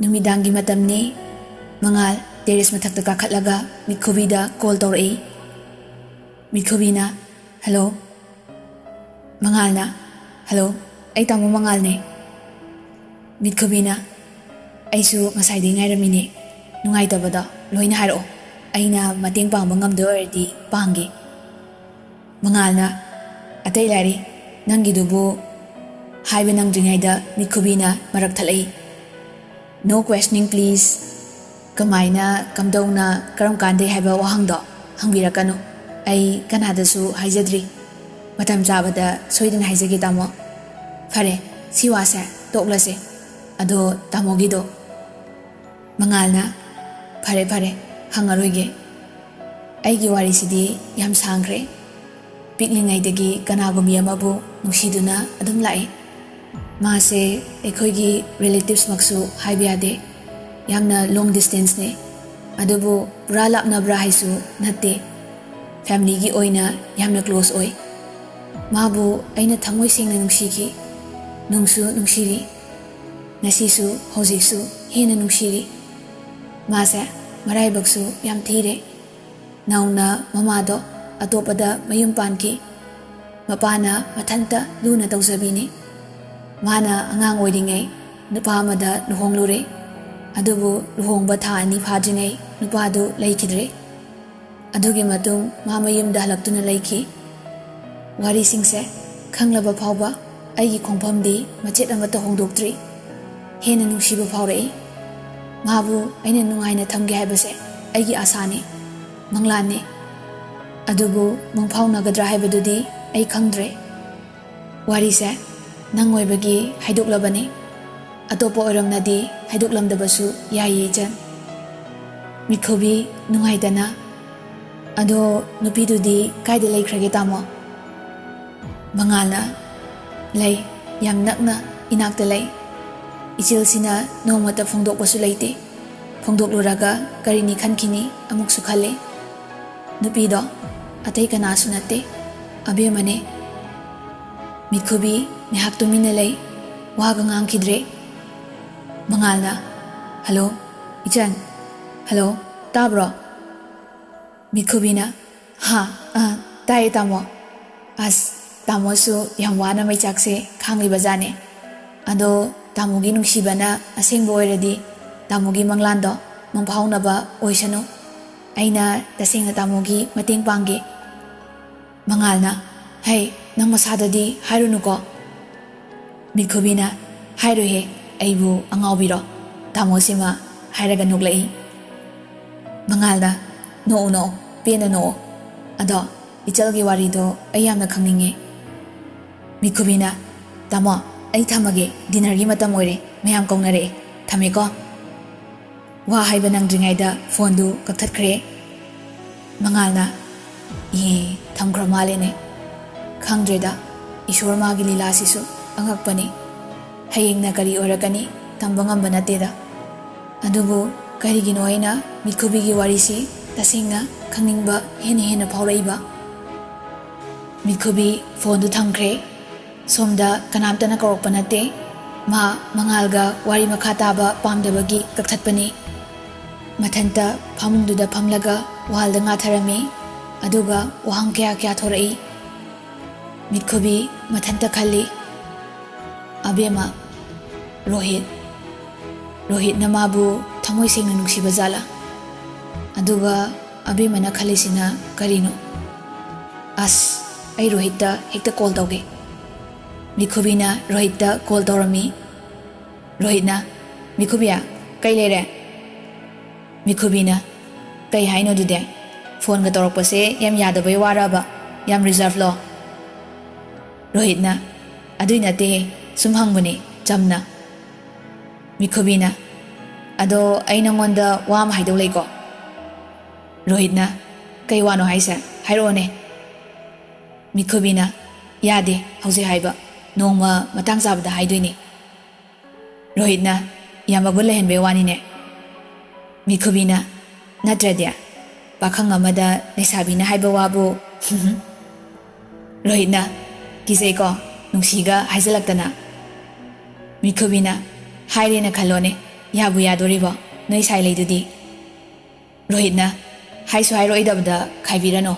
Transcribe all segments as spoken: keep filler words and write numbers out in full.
ꯅꯨꯃꯤꯗꯥꯡꯒꯤ ꯃꯇꯝꯅꯤ꯫ ꯃꯉꯥꯜ terrace ꯃꯊꯛꯇ ꯀꯥꯈꯠꯂꯒ ꯃꯤꯠꯈꯨꯕꯤꯗ call ꯇꯧꯔꯛꯏ꯫ ꯃꯤꯠꯈꯨꯕꯤꯅ, "Hello?" ꯃꯉꯥꯜꯅ, "Hello, ꯑꯩ ꯇꯥꯃꯣ ꯃꯉꯥꯜꯅꯦ꯫" ꯃꯤꯠꯈꯨꯕꯤꯅ, "ꯑꯩꯁꯨ ꯉꯁꯥꯏꯗꯩ ꯉꯥꯏꯔꯝꯃꯤꯅꯦ꯫ ꯅꯨꯡꯉꯥꯏꯇꯕꯗꯣ ꯂꯣꯏꯅ ꯍꯥꯏꯔꯛꯑꯣ꯫ ꯑꯩꯅ ꯃꯇꯦꯡ ꯄꯥꯡꯕ ꯉꯝꯗꯣꯏ ꯑꯣꯏꯔꯗꯤ ꯄꯥꯡꯒꯦ꯫" ꯃꯉꯥꯜꯅ, "ꯑꯇꯩ ꯂꯥꯏꯔꯤ, ꯅꯪꯒꯤꯗꯨꯕꯨ꯫" ꯍꯥꯏꯕ ꯅꯪꯗ꯭ꯔꯤꯉꯩꯗ ꯃꯤꯠꯈꯨꯕꯤꯅ ꯃꯔꯛ ꯊꯠꯂꯛꯏ꯫ "No questioning, please꯫ ꯀꯃꯥꯏꯅ, ꯀꯝꯗꯧꯅ, ꯀꯔꯝ ꯀꯥꯟꯗꯩ ꯍꯥꯏꯕ ꯋꯥꯍꯪꯗꯣ ꯍꯪꯕꯤꯔꯛꯀꯅꯨ꯫ ꯑꯩ ꯀꯅꯥꯗꯁꯨ ꯍꯥꯏꯖꯗ꯭ꯔꯤ꯫ ꯃꯇꯝ ꯆꯥꯕꯗ ꯁꯣꯏꯗꯅ ꯍꯥꯏꯖꯒꯦ, ꯇꯥꯃꯣ꯫ ꯐꯔꯦ, ꯁꯤ ꯋꯥꯁꯦ ꯇꯣꯛꯂꯁꯦ꯫ ꯑꯗꯣ ꯇꯥꯃꯣꯒꯤꯗꯣ?" ꯃꯉꯥꯜꯅ, "ꯐꯔꯦ, ꯐꯔꯦ, ꯍꯪꯉꯔꯣꯏꯒꯦ꯫ ꯑꯩꯒꯤ ꯋꯥꯔꯤꯁꯤꯗꯤ ꯌꯥꯝ ꯁꯥꯡꯈ꯭ꯔꯦ꯫ ꯄꯤꯛꯂꯤꯉꯩꯗꯒꯤ ꯀꯅꯥꯒꯨꯝꯕꯤ ꯑꯃꯕꯨ ꯅꯨꯡꯁꯤꯗꯨꯅ ꯑꯗꯨꯝ ꯂꯥꯛꯏ꯫ ꯃꯥꯁꯦ ꯑꯩꯈꯣꯏꯒꯤ relativesꯃꯛꯁꯨ ꯍꯥꯏꯕ ꯌꯥꯗꯦ꯫ ꯌꯥꯝꯅ long distanceꯅꯦ꯫ ꯑꯗꯨꯕꯨ ꯄꯨꯔꯥ ꯂꯥꯞꯅꯕ꯭ꯔꯥ ꯍꯥꯏꯁꯨ ꯅꯠꯇꯦ꯫ Familyꯒꯤ ꯑꯣꯏꯅ ꯌꯥꯝꯅ close ꯑꯣꯏ꯫ ꯃꯥꯕꯨ ꯑꯩꯅ ꯊꯃꯣꯏ ꯁꯦꯡꯅ ꯅꯨꯡꯁꯤꯈꯤ꯫ ꯅꯨꯡꯁꯨ ꯅꯨꯡꯁꯤꯔꯤ꯫ ꯉꯁꯤꯁꯨ, ꯍꯧꯖꯤꯛꯁꯨ ꯍꯦꯟꯅ ꯅꯨꯡꯁꯤꯔꯤ꯫ ꯃꯥꯁꯦ ꯃꯔꯥꯏꯕꯛꯁꯨ ꯌꯥꯝ ꯊꯤꯔꯦ꯫ ꯅꯧꯅ ꯃꯃꯥꯗꯣ ꯑꯇꯣꯞꯄꯗ ꯃꯌꯨꯝ ꯄꯥꯟꯈꯤ꯫ ꯃꯄꯥꯅ ꯃꯊꯟꯇ ꯂꯨꯅ ꯇꯧꯖꯕꯤꯅꯤ꯫ ꯃꯥꯅ ꯑꯉꯥꯡ ꯑꯣꯏꯔꯤꯉꯩ ꯅꯨꯄꯥ ꯑꯃꯗ ꯂꯨꯍꯣꯡꯂꯨꯔꯦ꯫ ꯑꯗꯨꯕꯨ ꯂꯨꯍꯣꯡꯕ ꯊꯥ ꯑꯅꯤ ꯐꯥꯗ꯭ꯔꯤꯉꯩ ꯅꯨꯄꯥꯗꯨ ꯂꯩꯈꯤꯗ꯭ꯔꯦ꯫ ꯑꯗꯨꯒꯤ ꯃꯇꯨꯡ ꯃꯥ ꯃꯌꯨꯝꯗ ꯍꯜꯂꯛꯇꯨꯅ ꯂꯩꯈꯤ꯫ ꯋꯥꯔꯤꯁꯤꯡꯁꯦ ꯈꯪꯂꯕ ꯐꯥꯎꯕ ꯑꯩꯒꯤ ꯈꯣꯡꯐꯝꯗꯤ ꯃꯆꯦꯠ ꯑꯃꯠꯇ ꯍꯣꯡꯗꯣꯛꯇ꯭ꯔꯤ꯫ ꯍꯦꯟꯅ ꯅꯨꯡꯁꯤꯕ ꯐꯥꯎꯔꯛꯏ꯫ ꯃꯥꯕꯨ ꯑꯩꯅ ꯅꯨꯡꯉꯥꯏꯅ ꯊꯝꯒꯦ ꯍꯥꯏꯕꯁꯦ ꯑꯩꯒꯤ ꯑꯥꯁꯥꯅꯤ, ꯃꯪꯂꯥꯟꯅꯤ꯫ ꯑꯗꯨꯕꯨ ꯃꯪꯐꯥꯎꯅꯒꯗ꯭ꯔꯥ ꯍꯥꯏꯕꯗꯨꯗꯤ ꯑꯩ ꯈꯪꯗ꯭ꯔꯦ꯫ ꯋꯥꯔꯤꯁꯦ ꯅꯪ ꯑꯣꯏꯕꯒꯤ ꯍꯥꯏꯗꯣꯛꯂꯕꯅꯤ꯫ ꯑꯇꯣꯞꯄ ꯑꯣꯏꯔꯝꯂꯗꯤ ꯍꯥꯏꯗꯣꯛꯂꯝꯗꯕꯁꯨ ꯌꯥꯏꯌꯦ, ꯏꯆꯟ꯫" ꯃꯤꯠꯈꯨꯕꯤ ꯅꯨꯡꯉꯥꯏꯇꯅ, "ꯑꯗꯣ ꯅꯨꯄꯤꯗꯨꯗꯤ ꯀꯥꯏꯗ ꯂꯩꯈ꯭ꯔꯒꯦ, ꯇꯥꯃꯣ?" ꯃꯉꯥꯜꯅ, "ꯂꯩ, ꯌꯥꯝ ꯅꯛꯅ ꯏꯅꯥꯛꯇ ꯂꯩ꯫ ꯏꯆꯦꯜꯁꯤꯅ ꯅꯣꯡꯃꯇ ꯐꯣꯡꯗꯣꯛꯄꯁꯨ ꯂꯩꯇꯦ꯫ ꯐꯣꯡꯗꯣꯛꯂꯨꯔꯒ ꯀꯔꯤꯅꯤ ꯈꯟꯈꯤꯅꯤ ꯑꯃꯨꯛꯁꯨ ꯈꯜꯂꯤ꯫ ꯅꯨꯄꯤꯗꯣ ꯑꯇꯩ ꯀꯅꯥꯁꯨ ꯅꯠꯇꯦ, ꯑꯕꯦꯝꯃꯅꯦ꯫" ꯃꯤꯠꯈꯨꯕꯤ ꯉꯥꯏꯍꯥꯛ ꯇꯨꯃꯤꯟꯅ ꯂꯩ, ꯋꯥꯒ ꯉꯥꯡꯈꯤꯗ꯭ꯔꯦ꯫ ꯃꯉꯥꯜꯅ, ꯍꯜꯂꯣ, ꯏꯆꯟ꯫ ꯍꯜꯂꯣ, ꯇꯥꯕ꯭ꯔꯣ? ꯃꯤꯠꯈꯨꯕꯤꯅ, ꯍꯥ? ꯑ, ꯇꯥꯏꯌꯦ, ꯇꯥꯃꯣ꯫ ꯑꯁ, ꯇꯥꯃꯣꯁꯨ ꯌꯥꯝ ꯋꯥꯅ ꯃꯩꯆꯥꯛꯁꯦ ꯈꯥꯡꯂꯤꯕꯖꯥꯠꯅꯦ꯫ ꯑꯗꯣ ꯇꯥꯃꯣꯒꯤ ꯅꯨꯡꯁꯤꯕꯅ ꯑꯁꯦꯡꯕ ꯑꯣꯏꯔꯗꯤ, ꯇꯥꯃꯣꯒꯤ ꯃꯪꯂꯥꯟꯗꯣ ꯃꯪꯐꯥꯎꯅꯕ ꯑꯣꯏꯁꯅꯨ꯫ ꯑꯩꯅ ꯇꯁꯦꯡꯅ ꯇꯥꯃꯣꯒꯤ ꯃꯇꯦꯡ ꯄꯥꯡꯒꯦ꯫ ꯃꯉꯥꯜꯅ, ꯍꯩ, ꯅꯪ ꯃꯁꯥꯗꯗꯤ ꯍꯥꯏꯔꯨꯅꯨꯀꯣ꯫ ꯃꯤꯠꯈꯨꯕꯤꯅ, ꯍꯥꯏꯔꯣꯏꯍꯦ, ꯑꯩꯕꯨ ꯑꯉꯥꯎꯕꯤꯔꯣ? ꯇꯥꯃꯣꯁꯤꯃ ꯍꯥꯏꯔꯒ ꯅꯣꯛꯂꯛꯏ꯫ ꯃꯉꯥꯜꯅ, ꯅꯣꯛꯎ, ꯅꯣꯛꯎ, ꯄꯦꯟꯅ ꯅꯣꯛꯎ꯫ ꯑꯗꯣ ꯏꯆꯜꯒꯤ ꯋꯥꯔꯤꯗꯣ ꯑꯩ ꯌꯥꯝꯅ ꯈꯪꯅꯤꯡꯉꯦ꯫ ꯃꯤꯠꯈꯨꯕꯤꯅ, ꯇꯥꯃꯣ, ꯑꯩ ꯊꯝꯃꯒꯦ, ꯗꯤꯅꯔꯒꯤ ꯃꯇꯝ ꯑꯣꯏꯔꯦ, ꯃꯌꯥꯝ ꯀꯧꯅꯔꯛꯑꯦ, ꯊꯝꯃꯦꯀꯣ꯫ ꯋꯥ ꯍꯥꯏꯕ ꯅꯪꯗ꯭ꯔꯤꯉꯩꯗ ꯐꯣꯟꯗꯨ ꯀꯛꯊꯠꯈ꯭ꯔꯦ꯫ ꯃꯉꯥꯜꯅ, ꯏꯍꯦ, ꯊꯝꯈ꯭ꯔ ꯃꯥꯜꯂꯦꯅꯦ꯫ ꯈꯪꯗ꯭ꯔꯦꯗ, ꯏꯁꯣꯔ ꯃꯥꯒꯤ ꯂꯤꯂꯥꯁꯤꯁꯨ ꯑꯉꯛꯄꯅꯤ꯫ ꯍꯌꯦꯡꯅ ꯀꯔꯤ ꯑꯣꯏꯔꯛꯀꯅꯤ ꯇꯝꯕ ꯉꯝꯕ ꯅꯠꯇꯦꯗ꯫ ꯑꯗꯨꯕꯨ ꯀꯔꯤꯒꯤꯅꯣ ꯑꯩꯅ ꯃꯤꯠꯈꯨꯕꯤꯒꯤ ꯋꯥꯔꯤꯁꯤ ꯇꯁꯦꯡꯅ ꯈꯪꯅꯤꯡꯕ ꯍꯦꯟꯅ ꯍꯦꯟꯅ ꯐꯥꯎꯔꯛꯏꯕ? ꯃꯤꯠꯈꯨꯕꯤ ꯐꯣꯟꯗꯨ ꯊꯝꯈ꯭ꯔꯦ꯫ ꯁꯣꯝꯗ ꯀꯅꯥꯝꯇꯅ ꯀꯧꯔꯛꯄ ꯅꯠꯇꯦ꯫ ꯃꯥ ꯃꯉꯥꯜꯒ ꯋꯥꯔꯤ ꯃꯈꯥ ꯇꯥꯕ ꯄꯥꯝꯗꯕꯒꯤ ꯀꯛꯊꯠꯄꯅꯤ꯫ ꯃꯊꯟꯇ ꯐꯃꯨꯡꯗꯨꯗ ꯐꯝꯂꯒ ꯋꯥꯜꯗ ꯉꯥꯊꯔꯝꯃꯤ꯫ ꯑꯗꯨꯒ ꯋꯥꯍꯪ ꯀꯌꯥ ꯀꯌꯥ ꯊꯣꯔꯛꯏ꯫ ꯃꯤꯠꯈꯨꯕꯤ ꯃꯊꯟꯇ ꯈꯜꯂꯤ, "ꯑꯕꯦꯝꯃ, ꯔꯣꯍꯤꯠ, ꯔꯣꯍꯤꯠꯅ ꯃꯥꯕꯨ ꯊꯃꯣꯏ ꯁꯦꯡꯅ ꯅꯨꯡꯁꯤꯕ ꯖꯥꯠꯂꯥ? ꯑꯗꯨꯒ ꯑꯕꯦꯝꯃꯅ ꯈꯜꯂꯤꯁꯤꯅ ꯀꯔꯤꯅꯣ? ꯑꯁ, ꯑꯩ ꯔꯣꯍꯤꯠꯇ ꯍꯦꯛꯇ ꯀꯣꯜ ꯇꯧꯒꯦ꯫" ꯃꯤꯠꯈꯨꯕꯤꯅ ꯔꯣꯍꯤꯠꯇ ꯀꯣꯜ ꯇꯧꯔꯝꯃꯤ꯫ ꯔꯣꯍꯤꯠꯅ, "ꯃꯤꯠꯈꯨꯕꯤ, ꯀꯩ ꯂꯩꯔꯦ?" ꯃꯤꯠꯈꯨꯕꯤꯅ, "ꯀꯩ ꯍꯥꯏꯅꯣ ꯑꯗꯨꯗꯤ? ꯐꯣꯟꯒ ꯇꯧꯔꯛꯄꯁꯦ ꯌꯥꯝ ꯌꯥꯗꯕꯩ ꯋꯥꯔꯕ? ꯌꯥꯝ ꯔꯤꯖꯔꯚꯂꯣ?" ꯔꯣꯍꯤꯠꯅ, "ꯑꯗꯨꯏ ꯅꯠꯇꯦꯍꯦ, ꯁꯨꯝ ꯍꯪꯕꯅꯦ, ꯆꯝꯅ꯫" ꯃꯤꯠꯈꯨꯕꯤꯅ, "ꯑꯗꯣ ꯑꯩ ꯅꯪꯉꯣꯟꯗ ꯋꯥ ꯑꯃ ꯍꯥꯏꯗꯧ ꯂꯩꯀꯣ꯫" ꯔꯣꯍꯤꯠꯅ, "ꯀꯩ ꯋꯥꯅꯣ ꯍꯥꯏꯁꯦ? ꯍꯥꯏꯔꯛꯑꯣꯅꯦ꯫" ꯃꯤꯠꯈꯨꯕꯤꯅ, "ꯌꯥꯗꯦ ꯍꯧꯖꯤꯛ ꯍꯥꯏꯕ, ꯅꯣꯡꯃ ꯃꯇꯥꯡ ꯆꯥꯕꯗ ꯍꯥꯏꯗꯣꯏꯅꯦ꯫" ꯔꯣꯍꯤꯠꯅ, "ꯌꯥꯝ ꯃꯒꯨꯟ ꯂꯩꯍꯟꯕꯩ ꯋꯥꯅꯤꯅꯦ꯫" ꯃꯤꯠꯈꯨꯕꯤꯅ, "ꯅꯠꯇ꯭ꯔꯗꯤ? ꯄꯥꯈꯪ ꯑꯃꯗ ꯂꯩꯁꯥꯕꯤꯅ ꯍꯥꯏꯕ ꯋꯥꯕꯨ꯫" ꯔꯣꯍꯤꯠꯅ, "ꯀꯤꯖꯩꯀꯣ, ꯅꯨꯡꯁꯤꯒ ꯍꯥꯏꯖꯜꯂꯛꯇꯅ꯫" ꯃꯤꯠꯈꯨꯕꯤꯅ, "ꯍꯥꯏꯔꯦꯅ ꯈꯜꯂꯣꯅꯦ, ꯌꯥꯕꯨ ꯌꯥꯗꯣꯔꯤꯕꯣ? ꯅꯣꯏ ꯁꯥꯏ ꯂꯩꯗꯨꯗꯤ꯫ ꯔꯣꯍꯤꯠꯅ, ꯍꯥꯏꯁꯨ ꯍꯥꯏꯔꯛꯑꯣꯏꯗꯕꯗ ꯈꯥꯏꯕꯤꯔꯅꯣ꯫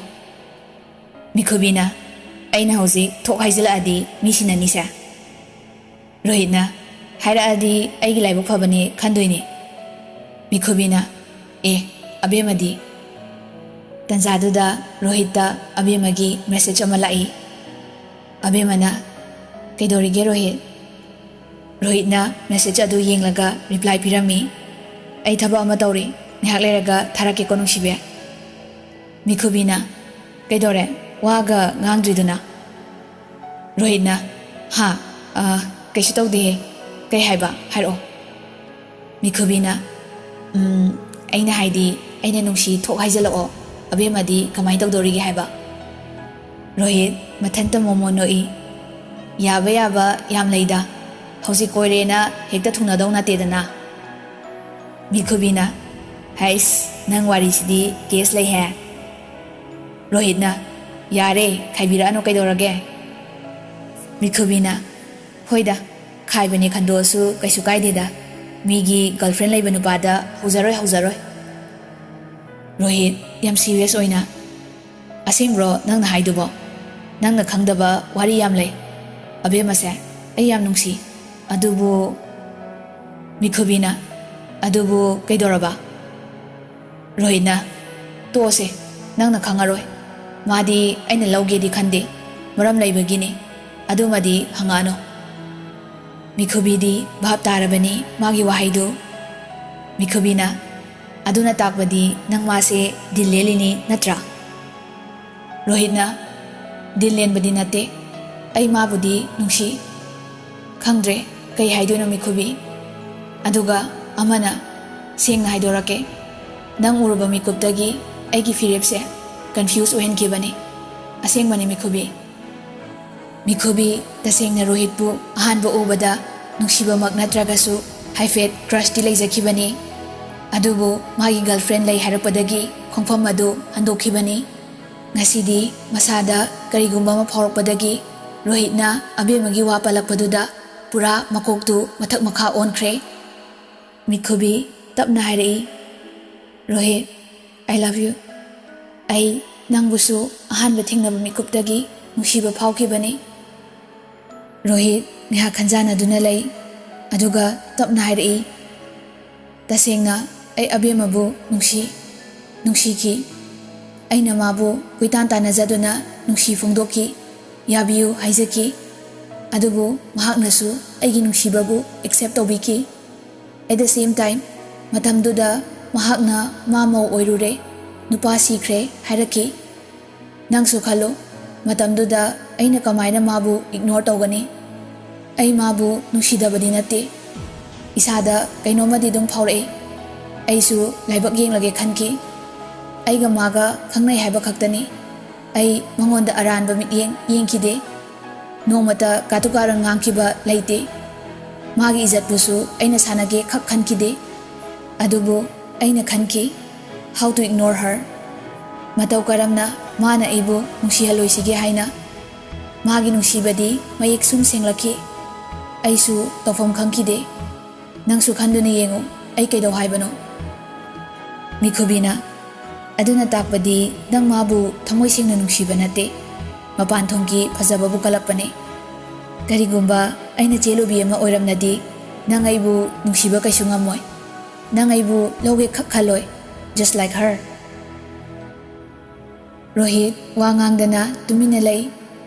ꯃꯤꯈꯨꯕꯤꯅ, ꯑꯩꯅ ꯍꯧꯖꯤꯛ ꯊꯣꯛ ꯍꯥꯏꯖꯤꯜꯂꯛꯑꯗꯤ ꯃꯤ ꯁꯤꯟꯅꯅꯤꯁꯦ꯫ ꯔꯣꯍꯤꯠꯅ, ꯍꯥꯏꯔꯛꯑꯗꯤ ꯑꯩꯒꯤ ꯂꯥꯏꯕꯛ ꯐꯕꯅꯦ ꯈꯟꯗꯣꯏꯅꯦ꯫ ꯃꯤꯈꯨꯕꯤꯅ, ꯑꯦ, ꯑꯕꯦꯝꯃꯗꯤ? ꯇꯟꯖꯥꯗꯨꯗ ꯔꯣꯍꯤꯠꯇ ꯑꯕꯦꯝꯃꯒꯤ ꯃꯦꯁꯦꯖ ꯑꯃ ꯂꯥꯛꯏ꯫ ꯑꯕꯦꯝꯃꯅ, ꯀꯩꯗꯧꯔꯤꯒꯦ ꯔꯣꯍꯤꯠ? ꯔꯣꯍꯤꯠꯅ ꯃꯦꯁꯦꯖ ꯑꯗꯨ ꯌꯦꯡꯂꯒ ꯔꯤꯄ꯭ꯂꯥꯏ ꯄꯤꯔꯝꯃꯤ, ꯑꯩ ꯊꯕꯛ ꯑꯃ ꯇꯧꯔꯤ, ꯉꯥꯏꯍꯥꯛ ꯂꯩꯔꯒ ꯊꯥꯔꯛꯀꯦꯀꯣ ꯅꯨꯡꯁꯤꯕꯤ꯫ ꯃꯤꯈꯨꯕꯤꯅ, ꯀꯩꯗꯧꯔꯦ? ꯋꯥꯒ ꯉꯥꯡꯗ꯭ꯔꯤꯗꯨꯅ? ꯔꯣꯍꯤꯠꯅ, ꯍꯥ? ꯑ, ꯀꯩꯁꯨ ꯇꯧꯗꯦꯍꯦ꯫ ꯀꯩ ꯍꯥꯏꯕ? ꯍꯥꯏꯔꯛꯑꯣ꯫ ꯃꯤꯈꯨꯕꯤꯅ, "ꯎꯝ, ꯑꯩꯅ ꯍꯥꯏꯗꯤ, ꯑꯩꯅ ꯅꯨꯡꯁꯤ ꯊꯣꯛ ꯍꯥꯏꯖꯜꯂꯛꯑꯣ, ꯑꯕꯦꯝꯃꯗꯤ ꯀꯃꯥꯏ ꯇꯧꯗꯧꯔꯤꯒꯦ ꯍꯥꯏꯕ?" ꯔꯣꯍꯤꯠ ꯃꯊꯟꯇ ꯃꯣꯃꯣꯟ ꯅꯣꯛꯏ꯫ "ꯌꯥꯕ ꯌꯥꯕ ꯌꯥꯝ ꯂꯩꯗ, ꯍꯧꯖꯤꯛ ꯀꯣꯏꯔꯦꯅ ꯍꯦꯛꯇ ꯊꯨꯡꯅꯗꯧ ꯅꯠꯇꯦꯗꯅ꯫" ꯃꯤꯈꯨꯕꯤꯅ, "ꯍꯩꯁ, ꯅꯪ ꯋꯥꯔꯤꯁꯤꯗꯤ ꯀꯦꯁ ꯂꯩꯍꯦ꯫" ꯔꯣꯍꯤꯠꯅ, "ꯌꯥꯔꯦ, ꯈꯥꯏꯕꯤꯔꯛꯑꯅꯨ ꯀꯩꯗꯧꯔꯒꯦ?" ꯃꯤꯈꯨꯕꯤꯅ, "ꯍꯣꯏꯗ, ꯈꯥꯏꯕꯅꯦ ꯈꯟꯗꯣꯛꯑꯁꯨ ꯀꯩꯁꯨ ꯀꯥꯏꯗꯦꯗ꯫ ꯃꯤꯒꯤ ꯒꯔꯜꯐ꯭ꯔꯦꯟ ꯂꯩꯕ ꯅꯨꯄꯥꯗ ꯍꯧꯖꯔꯣꯏ, ꯍꯧꯖꯔꯣꯏ꯫" ꯔꯣꯍꯤꯠ ꯌꯥꯝ ꯁꯤꯔꯤꯌꯁ ꯑꯣꯏꯅ, "ꯑꯁꯦꯡꯕ꯭ꯔꯣ ꯅꯪꯅ ꯍꯥꯏꯗꯨꯕꯣ? ꯅꯪꯅ ꯈꯪꯗꯕ ꯋꯥꯔꯤ ꯌꯥꯝ ꯂꯩ꯫ ꯑꯕꯦꯝꯃꯁꯦ ꯑꯩ ꯌꯥꯝ ꯅꯨꯡꯁꯤ꯫ ꯑꯗꯨꯕꯨ," ꯃꯤꯈꯨꯕꯤꯅ, "ꯑꯗꯨꯕꯨ ꯀꯩꯗꯧꯔꯕ?" ꯔꯣꯍꯤꯠꯅ, "ꯇꯣꯛꯑꯁꯦ, ꯅꯪꯅ ꯈꯪꯉꯔꯣꯏ꯫ ꯃꯥꯗꯤ ꯑꯩꯅ ꯂꯧꯒꯦꯗꯤ ꯈꯟꯗꯦ, ꯃꯔꯝ ꯂꯩꯕꯒꯤꯅꯤ꯫ ꯑꯗꯨꯃꯗꯤ ꯍꯪꯉꯛꯑꯅꯨ꯫" ꯃꯤꯈꯨꯕꯤꯗꯤ ꯚꯥꯞ ꯇꯥꯔꯕꯅꯤ ꯃꯥꯒꯤ ꯋꯥꯍꯩꯗꯨ꯫ ꯃꯤꯈꯨꯕꯤꯅ, "ꯑꯗꯨꯅ ꯇꯥꯛꯄꯗꯤ ꯅꯪ ꯃꯥꯁꯦ ꯗꯤꯜ ꯂꯦꯜꯂꯤꯅꯤ ꯅꯠꯇ꯭ꯔꯥ?" ꯔꯣꯍꯤꯠꯅ, "ꯗꯤꯜ ꯂꯦꯟꯕꯗꯤ ꯅꯠꯇꯦ, ꯑꯩ ꯃꯥꯕꯨꯗꯤ ꯅꯨꯡꯁꯤ꯫" ꯈꯪꯗ꯭ꯔꯦ ꯀꯩ ꯍꯥꯏꯗꯣꯏꯅꯣ ꯃꯤꯈꯨꯕꯤ꯫ ꯑꯗꯨꯒ ꯑꯃꯅ, ꯁꯦꯡꯅ ꯍꯥꯏꯗꯣꯔꯛꯀꯦ, ꯅꯪ ꯎꯔꯨꯕ ꯃꯤꯀꯨꯞꯇꯒꯤ ꯑꯩꯒꯤ ꯐꯤꯔꯦꯞꯁꯦ ꯀꯟꯐ꯭ꯌꯨꯁ ꯑꯣꯏꯍꯟꯈꯤꯕꯅꯤ꯫ ꯑꯁꯦꯡꯕꯅꯤ ꯃꯤꯈꯨꯕꯤ꯫ ꯃꯤꯈꯨꯕꯤ ꯇꯁꯦꯡꯅ ꯔꯣꯍꯤꯠꯄꯨ ꯑꯍꯥꯟꯕ ꯎꯕꯗ ꯅꯨꯡꯁꯤꯕꯃꯛ ꯅꯠꯇ꯭ꯔꯒꯁꯨ ꯍꯥꯏꯐꯦꯠ ꯀ꯭ꯔꯁꯇꯤ ꯂꯩꯖꯈꯤꯕꯅꯤ꯫ ꯑꯗꯨꯕꯨ ꯃꯥꯒꯤ ꯒꯔꯜꯐ꯭ꯔꯦꯟ ꯂꯩ ꯍꯥꯏꯔꯛꯄꯗꯒꯤ ꯈꯣꯡꯐꯝ ꯑꯗꯨ ꯍꯟꯗꯣꯛꯈꯤꯕꯅꯤ꯫ ꯉꯁꯤꯗꯤ ꯃꯁꯥꯗ ꯀꯔꯤꯒꯨꯝꯕ ꯑꯃ ꯐꯥꯎꯔꯛꯄꯗꯒꯤ ꯔꯣꯍꯤꯠꯅ ꯑꯕꯦꯝꯃꯒꯤ ꯋꯥ ꯄꯜꯂꯛꯄꯗꯨꯗ ꯄꯨꯔꯥ ꯃꯀꯣꯛꯇꯨ ꯃꯊꯛ ꯃꯈꯥ ꯑꯣꯟꯈ꯭ꯔꯦ꯫ ꯃꯤꯠꯈꯨꯕꯤ ꯇꯞꯅ ꯍꯥꯏꯔꯛꯏ, "ꯔꯣꯍꯤꯠ, I love you꯫ ꯑꯩ ꯅꯪꯕꯨꯁꯨ ꯑꯍꯥꯟꯕ ꯊꯦꯡꯅꯕ ꯃꯤꯀꯨꯞꯇꯒꯤ ꯅꯨꯡꯁꯤꯕ ꯐꯥꯎꯈꯤꯕꯅꯤ꯫" ꯔꯣꯍꯤꯠ ꯉꯥꯏꯍꯥꯛ ꯈꯟꯖꯥꯟꯅꯗꯨꯅ ꯂꯩ, ꯑꯗꯨꯒ ꯇꯞꯅ ꯍꯥꯏꯔꯛꯏ, "ꯇꯁꯦꯡꯅ ꯑꯩ ꯑꯕꯦꯝꯃꯕꯨ ꯅꯨꯡꯁꯤ, ꯅꯨꯡꯁꯤꯈꯤ꯫ ꯑꯩꯅ ꯃꯥꯕꯨ ꯀꯣꯏꯇꯥꯟ ꯇꯥꯟꯅꯖꯗꯨꯅ ꯅꯨꯡꯁꯤ ꯐꯣꯡꯗꯣꯛꯈꯤ, ꯌꯥꯕꯤꯌꯨ ꯍꯥꯏꯖꯈꯤ꯫ ꯑꯗꯨꯕꯨ ꯃꯍꯥꯛꯅꯁꯨ ꯑꯩꯒꯤ ꯅꯨꯡꯁꯤꯕꯕꯨ accept ꯇꯧꯕꯤꯈꯤ꯫ At the same time, ꯃꯇꯝꯗꯨꯗ ꯃꯍꯥꯛꯅ ꯃꯥ ꯃꯧ ꯑꯣꯏꯔꯨꯔꯦ, ꯅꯨꯄꯥ ꯁꯤꯈ꯭ꯔꯦ ꯍꯥꯏꯔꯛꯈꯤ꯫ ꯅꯪꯁꯨ ꯈꯜꯂꯨ, ꯃꯇꯝꯗꯨꯗ ꯑꯩꯅ ꯀꯃꯥꯏꯅ ꯃꯥꯕꯨ ignore ꯇꯧꯒꯅꯤ? ꯑꯩ ꯃꯥꯕꯨ ꯅꯨꯡꯁꯤꯗꯕꯗꯤ ꯅꯠꯇꯦ꯫ ꯏꯁꯥꯗ ꯀꯩꯅꯣꯝꯃꯗꯤ ꯑꯗꯨꯝ ꯐꯥꯎꯔꯛꯏ꯫ ꯑꯩꯁꯨ ꯂꯥꯏꯕꯛ ꯌꯦꯡꯂꯒꯦ ꯈꯟꯈꯤ꯫ ꯑꯩꯒ ꯃꯥꯒ ꯈꯪꯅꯩ ꯍꯥꯏꯕ ꯈꯛꯇꯅꯤ꯫ ꯑꯩ ꯃꯉꯣꯟꯗ ꯑꯔꯥꯟꯕ ꯃꯤꯠꯌꯦꯡ ꯌꯦꯡꯈꯤꯗꯦ꯫ ꯅꯣꯡꯃꯇ ꯀꯥꯇꯨ ꯀꯥꯔꯟ ꯉꯥꯡꯈꯤꯕ ꯂꯩꯇꯦ꯫ ꯃꯥꯒꯤ ꯏꯖꯠꯄꯨꯁꯨ ꯑꯩꯅ ꯁꯥꯟꯅꯒꯦ ꯈꯛ ꯈꯟꯈꯤꯗꯦ꯫ ꯑꯗꯨꯕꯨ ꯑꯩꯅ ꯈꯟꯈꯤ, how to ignore her? ꯃꯇꯧ ꯀꯔꯝꯅ ꯃꯥꯅ ꯑꯩꯕꯨ ꯅꯨꯡꯁꯤꯍꯜꯂꯣꯏꯁꯤꯒꯦ ꯍꯥꯏꯅ? ꯃꯥꯒꯤ ꯅꯨꯡꯁꯤꯕꯗꯤ ꯃꯌꯦꯛ ꯁꯨꯝ ꯁꯦꯡꯂꯛꯈꯤ꯫ ꯑꯩꯁꯨ ꯇꯧꯐꯝ ꯈꯪꯈꯤꯗꯦ꯫ ꯅꯪꯁꯨ ꯈꯟꯗꯨꯅ ꯌꯦꯡꯉꯨ, ꯑꯩ ꯀꯩꯗꯧ ꯍꯥꯏꯕꯅꯣ?" ꯃꯤꯈꯨꯕꯤꯅ, "ꯑꯗꯨꯅ ꯇꯥꯛꯄꯗꯤ ꯅꯪ ꯃꯥꯕꯨ ꯊꯃꯣꯏ ꯁꯦꯡꯅ ꯅꯨꯡꯁꯤꯕ ꯅꯠꯇꯦ, ꯃꯄꯥꯟ ꯊꯣꯡꯒꯤ ꯐꯖꯕꯕꯨ ꯀꯜꯂꯛꯄꯅꯦ꯫ ꯀꯔꯤꯒꯨꯝꯕ ꯑꯩꯅ ꯆꯦꯜꯂꯨꯕꯤ ꯑꯃ ꯑꯣꯏꯔꯝꯂꯗꯤ, ꯅꯪ ꯑꯩꯕꯨ ꯅꯨꯡꯁꯤꯕ ꯀꯩꯁꯨ ꯉꯝꯃꯣꯏ꯫ ꯅꯪ ꯑꯩꯕꯨ ꯂꯧꯒꯦ ꯈꯛ ꯈꯜꯂꯣꯏ, just like her꯫" ꯔꯣꯍꯤꯠ ꯋꯥ ꯉꯥꯡꯗꯅ ꯇꯨꯃꯤꯟꯅ ꯂꯩ꯫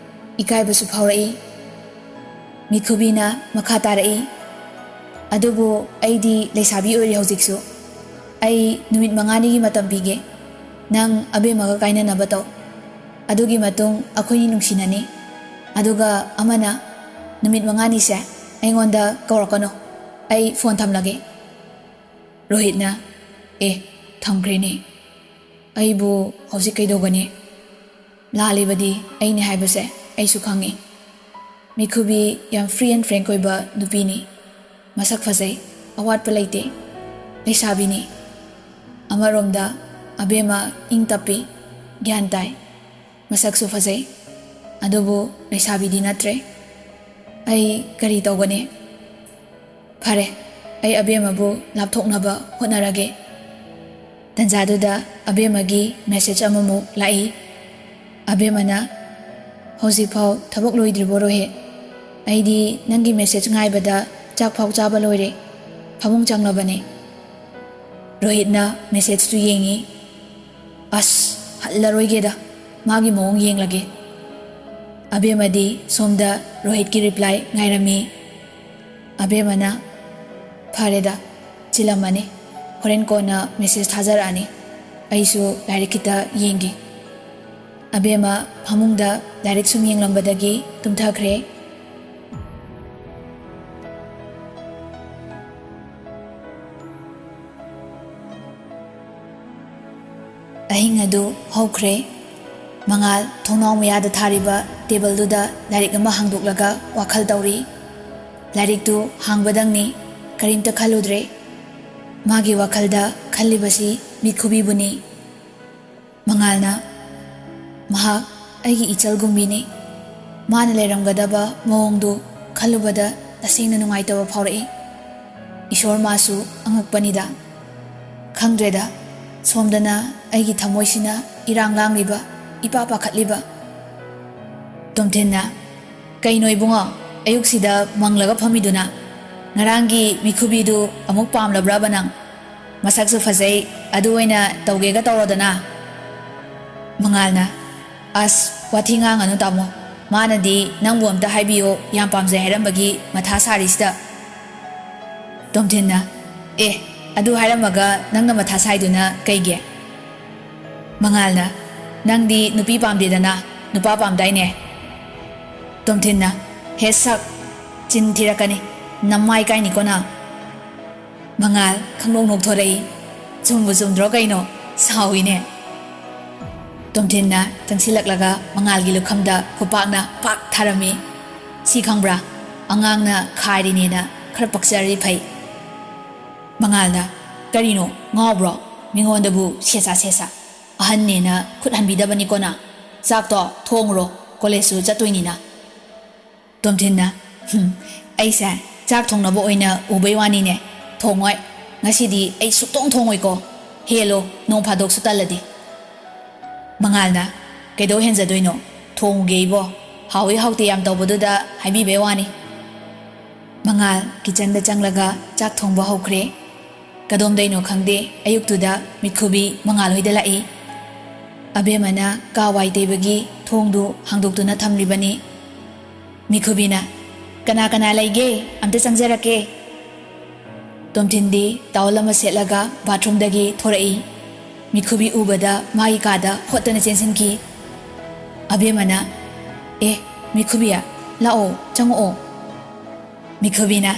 ꯏꯀꯥꯏꯕꯁꯨ ꯐꯥꯎꯔꯛꯏ꯫ ꯃꯤꯈꯨꯕꯤꯅ ꯃꯈꯥ ꯇꯥꯔꯛꯏ, "ꯑꯗꯨꯕꯨ ꯑꯩꯗꯤ ꯂꯩꯁꯥꯕꯤ ꯑꯣꯏꯔꯤ ꯍꯧꯖꯤꯛꯁꯨ꯫ ꯑꯩ ꯅꯨꯃꯤꯠ ꯃꯉꯥꯅꯤꯒꯤ ꯃꯇꯝ ꯄꯤꯒꯦ꯫ ꯅꯪ ꯑꯕꯦꯝꯃꯒ ꯀꯥꯏꯅꯅꯕ ꯇꯧ꯫ ꯑꯗꯨꯒꯤ ꯃꯇꯨꯡ ꯑꯩꯈꯣꯏꯅꯤ ꯅꯨꯡꯁꯤꯅꯅꯤ꯫ ꯑꯗꯨꯒ ꯑꯃꯅ, ꯅꯨꯃꯤꯠ ꯃꯉꯥꯅꯤꯁꯦ ꯑꯩꯉꯣꯟꯗ ꯀꯧꯔꯛꯀꯅꯨ꯫ ꯑꯩ ꯐꯣꯟ ꯊꯝꯂꯒꯦ꯫" ꯔꯣꯍꯤꯠꯅ, "ꯑꯦ, ꯊꯝꯈ꯭ꯔꯦꯅꯦ꯫ ꯑꯩꯕꯨ ꯍꯧꯖꯤꯛ ꯀꯩꯗꯧꯒꯅꯤ? ꯂꯥꯜꯂꯤꯕꯗꯤ ꯑꯩꯅꯦ ꯍꯥꯏꯕꯁꯦ ꯑꯩꯁꯨ ꯈꯪꯉꯤ꯫" ꯃꯤꯈꯨꯕꯤ ꯌꯥꯝ free and frank ꯑꯣꯏꯕ ꯅꯨꯄꯤꯅꯤ꯫ ꯃꯁꯛ ꯐꯖꯩ, ꯑꯋꯥꯠꯄ ꯂꯩꯇꯦ꯫ ꯂꯩꯁꯥꯕꯤꯅꯤ꯫ ꯑꯃꯔꯣꯝꯗ ꯑꯕꯦꯝꯃ ꯏꯪ ꯇꯞꯄꯤ, ꯒ꯭ꯌꯥꯟ ꯇꯥꯏ꯫ ꯃꯁꯛꯁꯨ ꯐꯖꯩ꯫ ꯑꯗꯨꯕꯨ ꯂꯩꯁꯥꯕꯤꯗꯤ ꯅꯠꯇ꯭ꯔꯦ꯫ ꯑꯩ ꯀꯔꯤ ꯇꯧꯒꯅꯤ? ꯐꯔꯦ, ꯑꯩ ꯑꯕꯦꯝꯃꯕꯨ ꯂꯥꯞꯊꯣꯛꯅꯕ ꯍꯣꯠꯅꯔꯒꯦ꯫ ꯇꯟꯖꯥꯗꯨꯗ ꯑꯕꯦꯝꯃꯒꯤ ꯃꯦꯁꯦꯖ ꯑꯃꯃꯨꯛ ꯂꯥꯛꯏ꯫ ꯑꯕꯦꯝꯃꯅ, "ꯍꯧꯖꯤꯛꯐꯥꯎ ꯊꯕꯛ ꯂꯣꯏꯗ꯭ꯔꯤꯕꯣ ꯔꯣꯍꯤꯠ? ꯑꯩꯗꯤ ꯅꯪꯒꯤ ꯃꯦꯁꯦꯖ ꯉꯥꯏꯕꯗ ꯆꯥꯛ ꯐꯥꯎ ꯆꯥꯕ ꯂꯣꯏꯔꯦ꯫ ꯐꯃꯨꯡ ꯆꯪꯂꯕꯅꯦ꯫" ꯔꯣꯍꯤꯠꯅ ꯃꯦꯁꯦꯖꯇꯨ ꯌꯦꯡꯉꯤ꯫ "ꯑꯁ, ꯍꯜꯂꯔꯣꯏꯒꯦꯗ, ꯃꯥꯒꯤ ꯃꯑꯣꯡ ꯌꯦꯡꯂꯒꯦ꯫" ꯑꯕꯦꯝꯃꯗꯤ ꯁꯣꯝꯗ ꯔꯣꯍꯤꯠꯀꯤ ꯔꯤꯄ꯭ꯂꯥꯏ ꯉꯥꯏꯔꯝꯃꯤ꯫ ꯑꯕꯦꯝꯃꯅ, "ꯐꯔꯦꯗ, ꯆꯤꯜꯂꯝꯃꯅꯤ, ꯍꯣꯔꯦꯟ ꯀꯣꯟꯅ ꯃꯦꯁꯦꯖ ꯊꯥꯖꯔꯛꯑꯅꯤ, ꯑꯩꯁꯨ ꯂꯥꯏꯔꯤꯛ ꯈꯤꯇ ꯌꯦꯡꯒꯦ꯫" ꯑꯕꯦꯝꯃ ꯐꯃꯨꯡꯗ ꯂꯥꯏꯔꯤꯛ ꯁꯨꯝ ꯌꯦꯡꯂꯝꯕꯗꯒꯤ ꯇꯨꯝꯊꯈ꯭ꯔꯦ꯫ ꯑꯍꯤꯡ ꯑꯗꯨ ꯍꯧꯈ꯭ꯔꯦ꯫ ꯃꯉꯥꯜ ꯊꯣꯡꯅꯥꯎ ꯃꯌꯥꯗ ꯊꯥꯔꯤꯕ ꯇꯦꯕꯜꯗꯨꯗ ꯂꯥꯏꯔꯤꯛ ꯑꯃ ꯍꯥꯡꯗꯣꯛꯂꯒ ꯋꯥꯈꯜ ꯇꯧꯔꯤ꯫ ꯂꯥꯏꯔꯤꯛꯇꯨ ꯍꯥꯡꯕꯗꯪꯅꯤ, ꯀꯔꯤꯝꯇ ꯈꯜꯂꯨꯗ꯭ꯔꯦ꯫ ꯃꯥꯒꯤ ꯋꯥꯈꯜꯗ ꯈꯜꯂꯤꯕꯁꯤ ꯃꯤꯠꯈꯨꯕꯤꯕꯨꯅꯤ꯫ ꯃꯉꯥꯜꯅ, "ꯃꯍꯥꯛ ꯑꯩꯒꯤ ꯏꯆꯜꯒꯨꯝꯕꯤꯅꯤ꯫ ꯃꯥꯅ ꯂꯩꯔꯝꯒꯗꯕ ꯃꯑꯣꯡꯗꯨ ꯈꯜꯂꯨꯕꯗ ꯇꯁꯦꯡꯅ ꯅꯨꯡꯉꯥꯏꯇꯕ ꯐꯥꯎꯔꯛꯏ꯫ ꯏꯁꯣꯔ, ꯃꯥꯁꯨ ꯑꯉꯛꯄꯅꯤꯗ꯫ ꯈꯪꯗ꯭ꯔꯦꯗ, ꯁꯣꯝꯗꯅ ꯑꯩꯒꯤ ꯊꯃꯣꯏꯁꯤꯅ ꯏꯔꯥꯡ ꯂꯥꯡꯂꯤꯕ, ꯏꯄꯥ ꯄꯥꯈꯠꯂꯤꯕ꯫" ꯇꯣꯝꯊꯤꯟꯅ, "ꯀꯩꯅꯣ ꯏꯕꯨꯡꯉꯣ, ꯑꯌꯨꯛꯁꯤꯗ ꯃꯪꯂꯒ ꯐꯝꯃꯤꯗꯨꯅ? ꯉꯔꯥꯡꯒꯤ ꯃꯤꯈꯨꯕꯤꯗꯨ ꯑꯃꯨꯛ ꯄꯥꯝꯂꯕ꯭ꯔꯕ ꯅꯪ? ꯃꯁꯛꯁꯨ ꯐꯖꯩ, ꯑꯗꯨ ꯑꯣꯏꯅ ꯇꯧꯒꯦꯒ ꯇꯧꯔꯣꯗꯅ꯫" ꯃꯉꯥꯜꯅ, "ꯑꯁ, ꯋꯥꯊꯤ ꯉꯥꯡꯉꯅꯨ ꯇꯥꯃꯣ꯫ ꯃꯥꯅꯗꯤ ꯅꯪꯕꯨ ꯑꯝꯇ ꯍꯥꯏꯕꯤꯌꯣ, ꯌꯥꯝ ꯄꯥꯝꯖꯩ ꯍꯥꯏꯔꯝꯕꯒꯤ ꯃꯊꯥ ꯁꯥꯔꯤꯁꯤꯗ꯫" ꯇꯣꯝꯊꯤꯟꯅ, "ꯑꯦ, ꯑꯗꯨ ꯍꯥꯏꯔꯝꯃꯒ ꯅꯪꯅ ꯃꯊꯥ ꯁꯥꯏꯗꯨꯅ ꯀꯩꯒꯤ?" ꯃꯉꯥꯜꯅ, "ꯅꯪꯗꯤ ꯅꯨꯄꯤ ꯄꯥꯝꯗꯦꯗꯅ, ꯅꯨꯄꯥ ꯄꯥꯝꯗꯥꯏꯅꯦ?" ꯇꯣꯝꯊꯤꯟꯅ, "ꯍꯦ ꯁꯛ, ꯆꯤꯟ ꯊꯤꯔꯛꯀꯅꯤ, ꯅꯃꯥꯏ ꯀꯥꯏꯅꯤꯀꯣ ꯅꯪ꯫" ꯃꯉꯥꯜ ꯈꯪꯅꯣꯛ ꯅꯣꯛꯊꯣꯔꯛꯏ꯫ ꯆꯨꯝꯕꯨ ꯆꯨꯝꯗ꯭ꯔꯣ ꯀꯩꯅꯣ? ꯁꯥꯎꯏꯅꯦ꯫ ꯇꯣꯝꯊꯤꯟꯅ ꯆꯪꯁꯤꯜꯂꯛꯂꯒ ꯃꯉꯥꯜꯒꯤ ꯂꯨꯈꯝꯗ ꯈꯨꯄꯥꯛꯅ ꯄꯥꯛ ꯊꯥꯔꯝꯃꯤ꯫ "ꯁꯤ ꯈꯪꯕ꯭ꯔꯥ? ꯑꯉꯥꯡꯅ ꯈꯥꯏꯔꯤꯅꯦꯅ ꯈꯔ ꯄꯛꯆꯔꯗꯤ ꯐꯩ꯫" ꯃꯉꯥꯜꯅ, "ꯀꯔꯤꯅꯣ, ꯉꯥꯎꯕ꯭ꯔꯣ? ꯃꯤꯉꯣꯟꯗꯕꯨ ꯁꯦꯁꯥ ꯁꯦꯁꯥ꯫ ꯑꯍꯟꯅꯦꯅ ꯈꯨꯠ ꯍꯟꯕꯤꯗꯕꯅꯤꯀꯣ ꯅꯪ꯫ ꯆꯥꯛꯇꯣ ꯊꯣꯡꯉꯨꯔꯣ, ꯀꯣꯂꯦꯖꯁꯨ ꯆꯠꯇꯣꯏꯅꯤꯅ꯫" ꯇꯣꯝꯊꯤꯟꯅ, "ꯍꯨꯝ, ꯑꯩꯁꯦ ꯆꯥꯛ ꯊꯣꯡꯅꯕ ꯑꯣꯏꯅ ꯎꯕꯩ ꯋꯥꯅꯤꯅꯦ꯫ ꯊꯣꯡꯉꯣꯏ꯫ ꯉꯁꯤꯗꯤ ꯑꯩ ꯁꯨꯛꯊꯣꯡ ꯊꯣꯡꯉꯣꯏꯀꯣ꯫ ꯍꯦꯜꯂꯣ, ꯅꯣꯡ ꯐꯥꯗꯣꯛꯁꯨ ꯇꯜꯂꯗꯤ꯫ ꯃꯉꯥꯜꯅ, "ꯀꯩꯗꯧ ꯍꯦꯟꯖꯗꯣꯏꯅꯣ? ꯊꯣꯡꯉꯨꯒꯦ ꯏꯕꯣ꯫ ꯍꯥꯎꯏ ꯍꯥꯎꯇꯦ ꯌꯥꯝ ꯇꯧꯕꯗꯨꯗ ꯍꯥꯏꯕꯤꯕꯩ ꯋꯥꯅꯤ"꯫ ꯃꯉꯥꯜ ꯀꯤꯆꯟꯗ ꯆꯪꯂꯒ ꯆꯥꯛ ꯊꯣꯡꯕ ꯍꯧꯈ꯭ꯔꯦ꯫ ꯀꯗꯣꯝꯗꯩꯅꯣ ꯈꯪꯗꯦ, ꯑꯌꯨꯛꯇꯨꯗ ꯃꯤꯠꯈꯨꯕꯤ ꯃꯉꯥꯜ ꯍꯣꯏꯗ ꯂꯥꯛꯏ꯫ ꯑꯕꯦꯝꯃꯅ ꯀꯥ ꯋꯥꯏ ꯇꯩꯕꯒꯤ ꯊꯣꯡꯗꯨ ꯍꯥꯡꯗꯣꯛꯇꯨꯅ ꯊꯝꯂꯤꯕꯅꯤ꯫ ꯃꯤꯈꯨꯕꯤꯅ, "ꯀꯅꯥ ꯀꯅꯥ ꯂꯩꯒꯦ? ꯑꯝꯇ ꯆꯪꯖꯔꯛꯀꯦ"꯫ ꯇꯣꯝꯊꯤꯟꯗꯤ ꯇꯥꯋꯜ ꯑꯃ ꯁꯦꯠꯂꯒ ꯕꯥꯊꯔꯨꯝꯗꯒꯤ ꯊꯣꯔꯛꯏ꯫ ꯃꯤꯈꯨꯕꯤ ꯎꯕꯗ ꯃꯥꯒꯤ ꯀꯥꯗ ꯍꯣꯠꯇꯅ ꯆꯦꯟꯁꯤꯟꯈꯤ꯫ ꯑꯕꯦꯝꯃꯅ, "ꯑꯦ, ꯃꯤꯈꯨꯕꯤ, ꯂꯥꯛꯑꯣ, ꯆꯪꯉꯛꯑꯣ"꯫ ꯃꯤꯈꯨꯕꯤꯅ,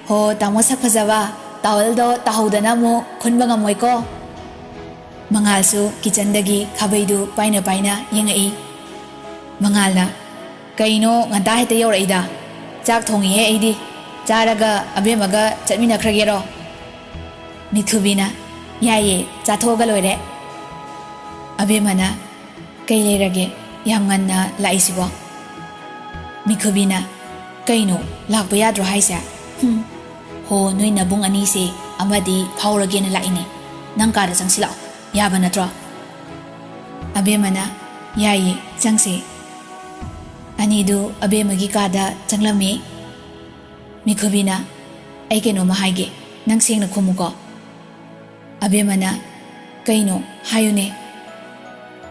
"ꯍꯣ, ꯇꯥꯃꯣ ꯁꯛ ꯐꯖꯕ, ꯇꯥꯋꯜꯗꯣ ꯇꯥꯍꯧꯗꯅ ꯑꯃꯨꯛ ꯈꯨꯟꯕ ꯉꯝꯃꯣꯏꯀꯣ"꯫ ꯃꯉꯥꯜꯁꯨ ꯀꯤꯆꯟꯗꯒꯤ ꯈꯥꯕꯩꯗꯨ ꯄꯥꯏꯅ ꯄꯥꯏꯅ ꯌꯦꯡꯉꯛꯏ꯫ ꯃꯉꯥꯜꯅ, "ꯀꯩꯅꯣ ꯉꯟꯇꯥ ꯍꯦꯛꯇ ꯌꯧꯔꯛꯏꯗ? ꯆꯥꯛ ꯊꯣꯡꯉꯤꯍꯦ ꯑꯩꯗꯤ꯫ ꯆꯥꯔꯒ ꯑꯕꯦꯝꯃꯒ ꯆꯠꯃꯤꯟꯅꯈ꯭ꯔꯒꯦꯔꯣ?" ꯃꯤꯊꯨꯕꯤꯅ, "ꯌꯥꯏꯌꯦ, ꯆꯥꯊꯣꯛꯑꯒ ꯂꯣꯏꯔꯦ"꯫ ꯑꯕꯦꯝꯃꯅ, "ꯀꯩ ꯂꯩꯔꯒꯦ? ꯌꯥꯝ ꯉꯟꯅ ꯂꯥꯛꯏꯁꯤꯕꯣ?" ꯃꯤꯈꯨꯕꯤꯅ, "ꯀꯩꯅꯣ, ꯂꯥꯛꯄ ꯌꯥꯗ꯭ꯔꯣ ꯍꯥꯏꯁꯦ? ꯍꯨꯝ, ꯍꯣ, ꯅꯣꯏ ꯅꯕꯨꯡ ꯑꯅꯤꯁꯦ ꯑꯃꯗꯤ ꯐꯥꯎꯔꯒꯦꯅ ꯂꯥꯛꯏꯅꯦ꯫ ꯅꯪ ꯀꯥꯗ ꯆꯪꯁꯤꯜꯂꯛꯑꯣ꯫ ꯌꯥꯕ ꯅꯠꯇ꯭ꯔꯣ?" ꯑꯕꯦꯝꯃꯅ, "ꯌꯥꯏꯌꯦ, ꯆꯪꯁꯦ"꯫ ꯑꯅꯤꯗꯨ ꯑꯕꯦꯝꯃꯒꯤ ꯀꯥꯗ ꯆꯪꯂꯝꯃꯤ꯫ ꯃꯤꯈꯨꯕꯤꯅ, "ꯑꯩ ꯀꯩꯅꯣꯝꯃ ꯍꯥꯏꯒꯦ, ꯅꯪ ꯁꯦꯡꯅ ꯈꯨꯝꯃꯨꯀꯣ"꯫ ꯑꯕꯦꯝꯃꯅ, "ꯀꯩꯅꯣ? ꯍꯥꯏꯌꯨꯅꯦ"꯫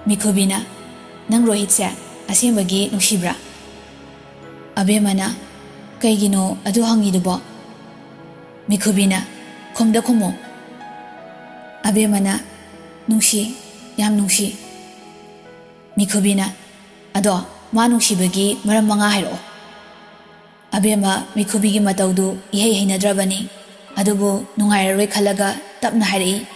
ꯃꯤꯈꯨꯕꯤꯅ, "ꯅꯪ ꯔꯣꯍꯤꯠꯁꯦ ꯑꯁꯦꯡꯕꯒꯤ ꯅꯨꯡꯁꯤꯕ꯭ꯔꯥ?" ꯑꯕꯦꯝꯃꯅ, "ꯀꯩꯒꯤꯅꯣ ꯑꯗꯨ ꯍꯪꯉꯤꯗꯨꯕꯣ?" ꯃꯤꯈꯨꯕꯤꯅ, "ꯈꯨꯝꯗ ꯈꯨꯝꯃꯣ"꯫ ꯑꯕꯦꯝꯃꯅ, "ꯅꯨꯡꯁꯤ, ꯌꯥꯝ ꯅꯨꯡꯁꯤ"꯫ ꯃꯤꯈꯨꯕꯤꯅ, "ꯑꯗꯣ ꯃꯥ ꯅꯨꯡꯁꯤꯕꯒꯤ ꯃꯔꯝ ꯃꯉꯥ ꯍꯥꯏꯔꯛꯑꯣ"꯫ ꯑꯕꯦꯝꯃ ꯃꯤꯈꯨꯕꯤꯒꯤ ꯃꯇꯧꯗꯨ ꯏꯍꯩ ꯍꯩꯅꯗ꯭ꯔꯕꯅꯤ, ꯑꯗꯨꯕꯨ ꯅꯨꯡꯉꯥꯏꯔꯔꯣꯏ ꯈꯜꯂꯒ ꯇꯞꯅ ꯍꯥꯏꯔꯛꯏ,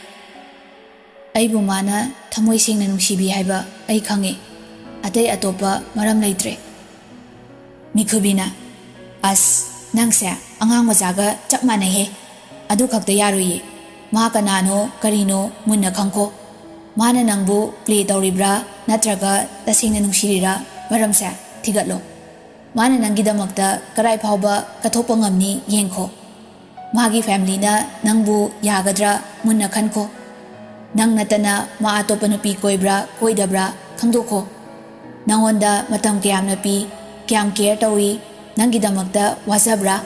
"ꯑꯩꯕꯨ ꯃꯥꯅ ꯊꯃꯣꯏ ꯁꯦꯡꯅ ꯅꯨꯡꯁꯤꯕꯤ ꯍꯥꯏꯕ ꯑꯩ ꯈꯪꯉꯤ꯫ ꯑꯇꯩ ꯑꯇꯣꯞꯄ ꯃꯔꯝ ꯂꯩꯇ꯭ꯔꯦ"꯫ ꯃꯤꯈꯨꯕꯤꯅ, "ꯑꯁ, ꯅꯪꯁꯦ ꯑꯉꯥꯡ ꯃꯆꯥꯒ ꯆꯞ ꯃꯥꯟꯅꯩꯍꯦ꯫ ꯑꯗꯨ ꯈꯛꯇ ꯌꯥꯔꯣꯏꯌꯦ꯫ ꯃꯥ ꯀꯅꯥꯅꯣ ꯀꯔꯤꯅꯣ ꯃꯨꯟꯅ ꯈꯪꯈꯣ꯫ ꯃꯥꯅ ꯅꯪꯕꯨ ꯄ꯭ꯂꯦ ꯇꯧꯔꯤꯕ꯭ꯔꯥ ꯅꯠꯇ꯭ꯔꯒ ꯇꯁꯦꯡꯅ ꯅꯨꯡꯁꯤꯔꯤꯔꯥ, ꯃꯔꯝꯁꯦ ꯊꯤꯒꯠꯂꯣ"꯫ ꯃꯥꯅ ꯅꯪꯒꯤꯗꯃꯛꯇ ꯀꯔꯥꯏ ꯐꯥꯎꯕ ꯀꯠꯊꯣꯛꯄ ꯉꯝꯅꯤ ꯌꯦꯡꯈꯣ꯫ ꯃꯥꯒꯤ ꯐꯦꯃꯤꯂꯤꯅ ꯅꯪꯕꯨ ꯌꯥꯒꯗ꯭ꯔꯥ ꯃꯨꯟꯅ ꯈꯟꯈꯣ꯫ ꯅꯪ ꯅꯠꯇꯅ ꯃꯥ ꯑꯇꯣꯞꯄ ꯅꯨꯄꯤ ꯀꯣꯏꯕ꯭ꯔꯥ ꯀꯣꯏꯗꯕ꯭ꯔꯥ ꯈꯪꯗꯣꯛꯈꯣ꯫ ꯅꯪꯉꯣꯟꯗ ꯃꯇꯝ ꯀꯌꯥꯝꯅ ꯄꯤ, ꯀꯌꯥꯝ ꯀꯦꯌꯔ ꯇꯧꯏ, ꯅꯪꯒꯤꯗꯃꯛꯇ ꯋꯥꯖꯕ꯭ꯔꯥ?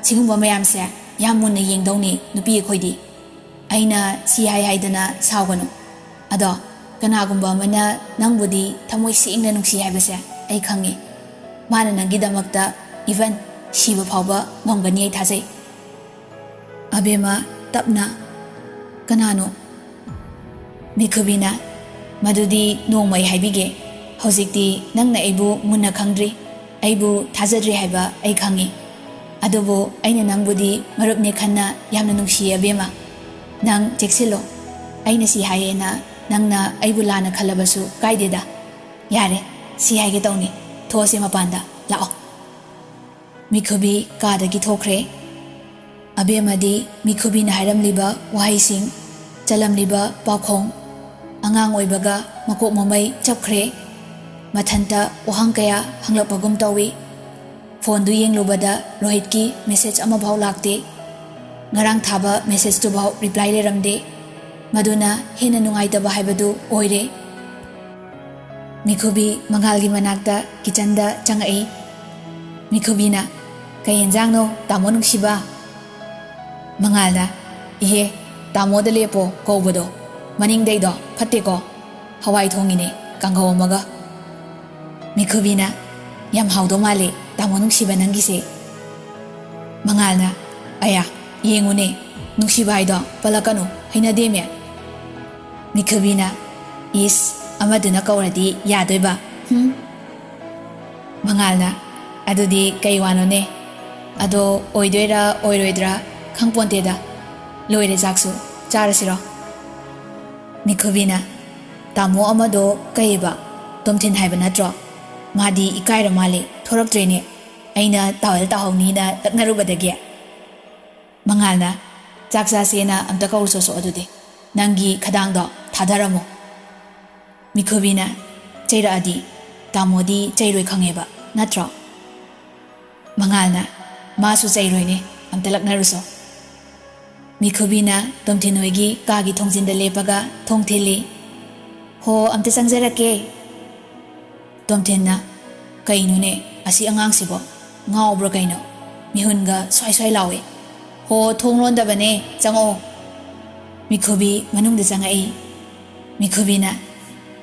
ꯁꯤꯒꯨꯝꯕ ꯃꯌꯥꯝꯁꯦ ꯌꯥꯝ ꯃꯨꯟꯅ ꯌꯦꯡꯗꯧꯅꯤ ꯅꯨꯄꯤ ꯑꯩꯈꯣꯏꯗꯤ꯫ ꯑꯩꯅ ꯁꯤ ꯍꯥꯏ ꯍꯥꯏꯗꯅ ꯁꯥꯎꯒꯅꯨ꯫ ꯑꯗꯣ ꯀꯅꯥꯒꯨꯝꯕ ꯑꯃꯅ ꯅꯪꯕꯨꯗꯤ ꯊꯃꯣꯏ ꯁꯦꯡꯅ ꯅꯨꯡꯁꯤ ꯍꯥꯏꯕꯁꯦ ꯑꯩ ꯈꯪꯉꯤ꯫ ꯃꯥꯅ ꯅꯪꯒꯤꯗꯃꯛꯇ even ꯁꯤꯕ ꯐꯥꯎꯕ ꯉꯝꯒꯅꯤ ꯑꯩ ꯊꯥꯖꯩ꯫ ꯑꯕꯦꯝꯃ, ꯇꯞꯅ, "ꯀꯅꯥꯅꯣ?" ꯃꯤꯈꯨꯕꯤꯅ, "ꯃꯗꯨꯗꯤ ꯅꯣꯡꯃ ꯑꯩ ꯍꯥꯏꯕꯤꯒꯦ꯫ ꯍꯧꯖꯤꯛꯇꯤ ꯅꯪꯅ ꯑꯩꯕꯨ ꯃꯨꯟꯅ ꯈꯪꯗ꯭ꯔꯤ, ꯑꯩꯕꯨ ꯊꯥꯖꯗ꯭ꯔꯤ ꯍꯥꯏꯕ ꯑꯩ ꯈꯪꯉꯤ꯫ ꯑꯗꯨꯕꯨ ꯑꯩꯅ ꯅꯪꯕꯨꯗꯤ ꯃꯔꯨꯞꯅꯦ ꯈꯟꯅ ꯌꯥꯝꯅ ꯅꯨꯡꯁꯤꯌꯦ ꯑꯕꯦꯝꯃ꯫ ꯅꯪ ꯆꯦꯛꯁꯤꯜꯂꯣ꯫ ꯑꯩꯅ ꯁꯤ ꯍꯥꯏꯌꯦꯅ ꯅꯪꯅ ꯑꯩꯕꯨ ꯂꯥꯟꯅ ꯈꯜꯂꯕꯁꯨ ꯀꯥꯏꯗꯦꯗ꯫ ꯌꯥꯔꯦ, ꯁꯤ ꯍꯥꯏꯒꯦ ꯇꯧꯅꯤ꯫ ꯊꯣꯛꯑꯁꯦ ꯃꯄꯥꯟꯗ꯫ ꯂꯥꯛꯑꯣ꯫" ꯃꯤꯈꯨꯕꯤ ꯀꯥꯗꯒꯤ ꯊꯣꯛꯈ꯭ꯔꯦ꯫ ꯑꯕꯦꯝꯃꯗꯤ ꯃꯤꯈꯨꯕꯤꯅ ꯍꯥꯏꯔꯝꯂꯤꯕ ꯋꯥꯍꯩꯁꯤꯡ, ꯆꯜꯂꯝꯂꯤꯕ ꯄꯥꯎꯈꯣꯡ, ꯑꯉꯥꯡ ꯑꯣꯏꯕꯒ ꯃꯀꯣꯛ ꯃꯃꯩ ꯆꯞꯈ꯭ꯔꯦ꯫ ꯃꯊꯟꯇ ꯋꯥꯍꯪ ꯀꯌꯥ ꯍꯪꯂꯛꯄꯒꯨꯝ ꯇꯧꯏ꯫ ꯐꯣꯟꯗꯨ ꯌꯦꯡꯂꯨꯕꯗ ꯔꯣꯍꯤꯠꯀꯤ ꯃꯦꯁꯦꯖ ꯑꯃꯐꯥꯎ ꯂꯥꯛꯇꯦ꯫ ꯉꯔꯥꯡ ꯊꯥꯕ ꯃꯦꯁꯦꯖꯇꯨꯐꯥꯎ ꯔꯤꯄ꯭ꯂꯥꯏ ꯂꯩꯔꯝꯗꯦ꯫ ꯃꯗꯨꯅ ꯍꯦꯟꯅ ꯅꯨꯡꯉꯥꯏꯇꯕ ꯍꯥꯏꯕꯗꯨ ꯑꯣꯏꯔꯦ꯫ ꯃꯤꯈꯨꯕꯤ ꯃꯉꯥꯜꯒꯤ ꯃꯅꯥꯛꯇ ꯀꯤꯆꯟꯗ ꯆꯪꯉꯛꯏ꯫ ꯃꯤꯈꯨꯕꯤꯅ, "ꯀꯩ ꯌꯦꯟꯖꯥꯡꯅꯣ, ꯇꯥꯃꯣ ꯅꯨꯡꯁꯤꯕ?" ꯃꯉꯥꯜꯅ, "ꯏꯍꯦ, ꯇꯥꯃꯣꯗ ꯂꯦꯞꯄꯣ ꯀꯧꯕꯗꯣ, ꯃꯅꯤꯡꯗꯩꯗꯣ ꯐꯠꯇꯦꯀꯣ, ꯍꯋꯥꯏ ꯊꯣꯡꯉꯤꯅꯦ, ꯀꯥꯡꯍꯧ ꯑꯃꯒ꯫" ꯃꯤꯈꯨꯕꯤꯅ, "ꯌꯥꯝ ꯍꯥꯎꯗꯧ ꯃꯥꯜꯂꯦ, ꯇꯥꯃꯣ ꯅꯨꯡꯁꯤꯕ, ꯅꯪꯒꯤꯁꯦ꯫" ꯃꯉꯥꯜꯅ, "ꯑꯌꯥ, ꯌꯦꯡꯉꯨꯅꯦ, ꯅꯨꯡꯁꯤꯕ ꯍꯥꯏꯗꯣ ꯄꯜꯂꯛꯀꯅꯨ, ꯍꯩꯅꯗꯦꯃꯦ꯫" ꯃꯤꯈꯨꯕꯤꯅ, "ꯏꯁ, ꯑꯃꯗꯨꯅ ꯀꯧꯔꯗꯤ ꯌꯥꯗꯣꯏꯕ, ꯍꯨꯝ?" ꯃꯉꯥꯜꯅ, "ꯑꯗꯨꯗꯤ ꯀꯩ ꯋꯥꯅꯣꯅꯦ? ꯑꯗꯣ ꯑꯣꯏꯗꯣꯏꯔꯥ ꯑꯣꯏꯔꯣꯏꯗ꯭ꯔꯥ ꯈꯪꯄꯣꯟꯇꯦꯗ꯫ ꯂꯣꯏꯔꯦ ꯆꯥꯛꯁꯨ, ꯆꯥꯔꯁꯤꯔꯣ?" ꯃꯤꯈꯨꯕꯤꯅ, "ꯇꯥꯃꯣ ꯑꯃꯗꯣ ꯀꯩꯑꯕ? ꯇꯣꯝꯊꯤꯟ ꯍꯥꯏꯕ ꯅꯠꯇ꯭ꯔꯣ? ꯃꯥꯗꯤ ꯏꯀꯥꯏꯔ ꯃꯥꯜꯂꯦ, ꯊꯣꯔꯛꯇ꯭ꯔꯦꯅꯦ꯫ ꯑꯩꯅ ꯇꯥꯋꯦꯜ ꯇꯥꯍꯧꯅꯤꯅ ꯂꯛꯅꯔꯨꯕꯗꯒꯤ꯫" ꯃꯉꯥꯜꯅ, "ꯆꯥꯛ ꯆꯥꯁꯦꯅ ꯑꯝꯇ ꯀꯧꯔꯨꯆꯣꯆꯣ ꯑꯗꯨꯗꯤ꯫ ꯅꯪꯒꯤ ꯈꯗꯥꯡꯗꯣ ꯊꯥꯗꯔꯝꯃꯣ꯫" ꯃꯤꯈꯨꯕꯤꯅ, "ꯆꯩꯔꯛꯑꯗꯤ ꯇꯥꯃꯣꯗꯤ ꯆꯩꯔꯣꯏ ꯈꯪꯉꯦꯕ ꯅꯠꯇ꯭ꯔꯣ?" ꯃꯉꯥꯜꯅ, "ꯃꯥꯁꯨ ꯆꯩꯔꯣꯏꯅꯦ, ꯑꯝꯇ ꯂꯛꯅꯔꯨꯁꯣ"꯫ ꯃꯤꯈꯨꯕꯤꯅ ꯇꯣꯝꯊꯤꯟ ꯍꯣꯏꯒꯤ ꯀꯥꯒꯤ ꯊꯣꯡꯖꯤꯟꯗ ꯂꯦꯞꯄꯒ ꯊꯣꯡ ꯊꯤꯜꯂꯤ꯫ "ꯍꯣ, ꯑꯝꯇ ꯆꯪꯖꯔꯛꯀꯦ"꯫ ꯇꯣꯝꯊꯤꯟꯅ, "ꯀꯩꯅꯣꯅꯦ, ꯑꯁꯤ ꯑꯉꯥꯡꯁꯤꯕꯣ? ꯉꯥꯎꯕ꯭ꯔꯥ ꯀꯩꯅꯣ? ꯃꯤꯍꯨꯟꯒ ꯁ꯭ꯋꯥꯏ ꯁ꯭ꯋꯥꯏ ꯂꯥꯎꯏ꯫ ꯍꯣ, ꯊꯣꯡ ꯂꯣꯟꯗꯕꯅꯦ, ꯆꯪꯉꯛꯑꯣ"꯫ ꯃꯤꯈꯨꯕꯤ ꯃꯅꯨꯡꯗ ꯆꯪꯉꯛꯏ꯫ ꯃꯤꯈꯨꯕꯤꯅ,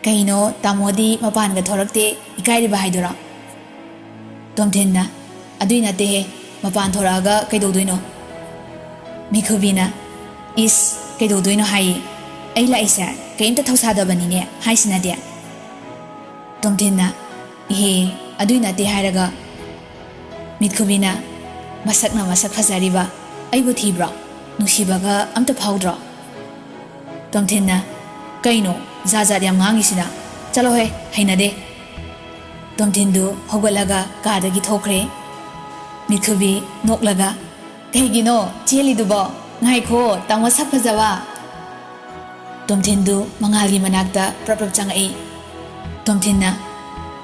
"ꯀꯩꯅꯣ, ꯇꯥꯃꯣꯗꯤ ꯃꯄꯥꯟꯒ ꯊꯣꯔꯛꯇꯦ, ꯏꯀꯥꯏꯔꯤꯕ ꯍꯥꯏꯗꯨꯔꯣ?" ꯇꯣꯝꯊꯤꯟꯅ, "ꯑꯗꯨꯏ ꯅꯠꯇꯦꯍꯦ, ꯃꯄꯥꯟ ꯊꯣꯔꯛꯑꯒ ꯀꯩꯗꯧꯗꯣꯏꯅꯣ?" ꯃꯤꯈꯨꯕꯤꯅ, "ꯏꯁ, ꯀꯩꯗꯧꯗꯣꯏꯅꯣ ꯍꯥꯏꯌꯦ? ꯑꯩ ꯂꯥꯛꯏꯁꯦ ꯀꯩꯝꯇ ꯊꯧꯁꯥꯗꯕꯅꯤꯅꯦ ꯍꯥꯏꯁꯤꯅꯗꯤ"꯫ ꯇꯣꯝꯊꯤꯟꯅ, "ꯏꯍꯦ, ꯑꯗꯨꯏ ꯅꯠꯇꯦ ꯍꯥꯏꯔꯒ"꯫ ꯃꯤꯠꯈꯨꯕꯤꯅ, "ꯃꯁꯛꯅ ꯃꯁꯛ ꯐꯖꯔꯤꯕ ꯑꯩꯕꯨ ꯊꯤꯕ꯭ꯔꯣ? ꯅꯨꯡꯁꯤꯕꯒ ꯑꯝꯇ ꯐꯥꯎꯗ꯭ꯔꯣ?" ꯇꯣꯝꯊꯤꯟꯅ, "ꯀꯩꯅꯣ, ꯖꯥꯠ ꯖꯥꯠ ꯌꯥꯝ ꯉꯥꯡꯉꯤꯁꯤꯅ? ꯆꯠꯂꯣꯍꯦ, ꯍꯩꯅꯗꯦ"꯫ ꯇꯣꯝꯊꯤꯟꯗꯨ ꯍꯧꯒꯠꯂꯒ ꯀꯥꯗꯒꯤ ꯊꯣꯛꯈ꯭ꯔꯦ꯫ ꯃꯤꯠꯈꯨꯕꯤ ꯅꯣꯛꯂꯒ, "ꯀꯩꯒꯤꯅꯣ ꯆꯦꯜꯂꯤꯗꯨꯕꯣ? ꯉꯥꯏꯈꯣ, ꯇꯥꯃꯣ ꯁꯛ ꯐꯖꯕ"꯫ ꯇꯣꯝꯊꯤꯟꯗꯨ ꯃꯉꯥꯜꯒꯤ ꯃꯅꯥꯛꯇ ꯄ꯭ꯔꯞ ꯄ꯭ꯔꯞ ꯆꯪꯉꯛꯏ꯫ ꯇꯣꯝꯊꯤꯟꯅ,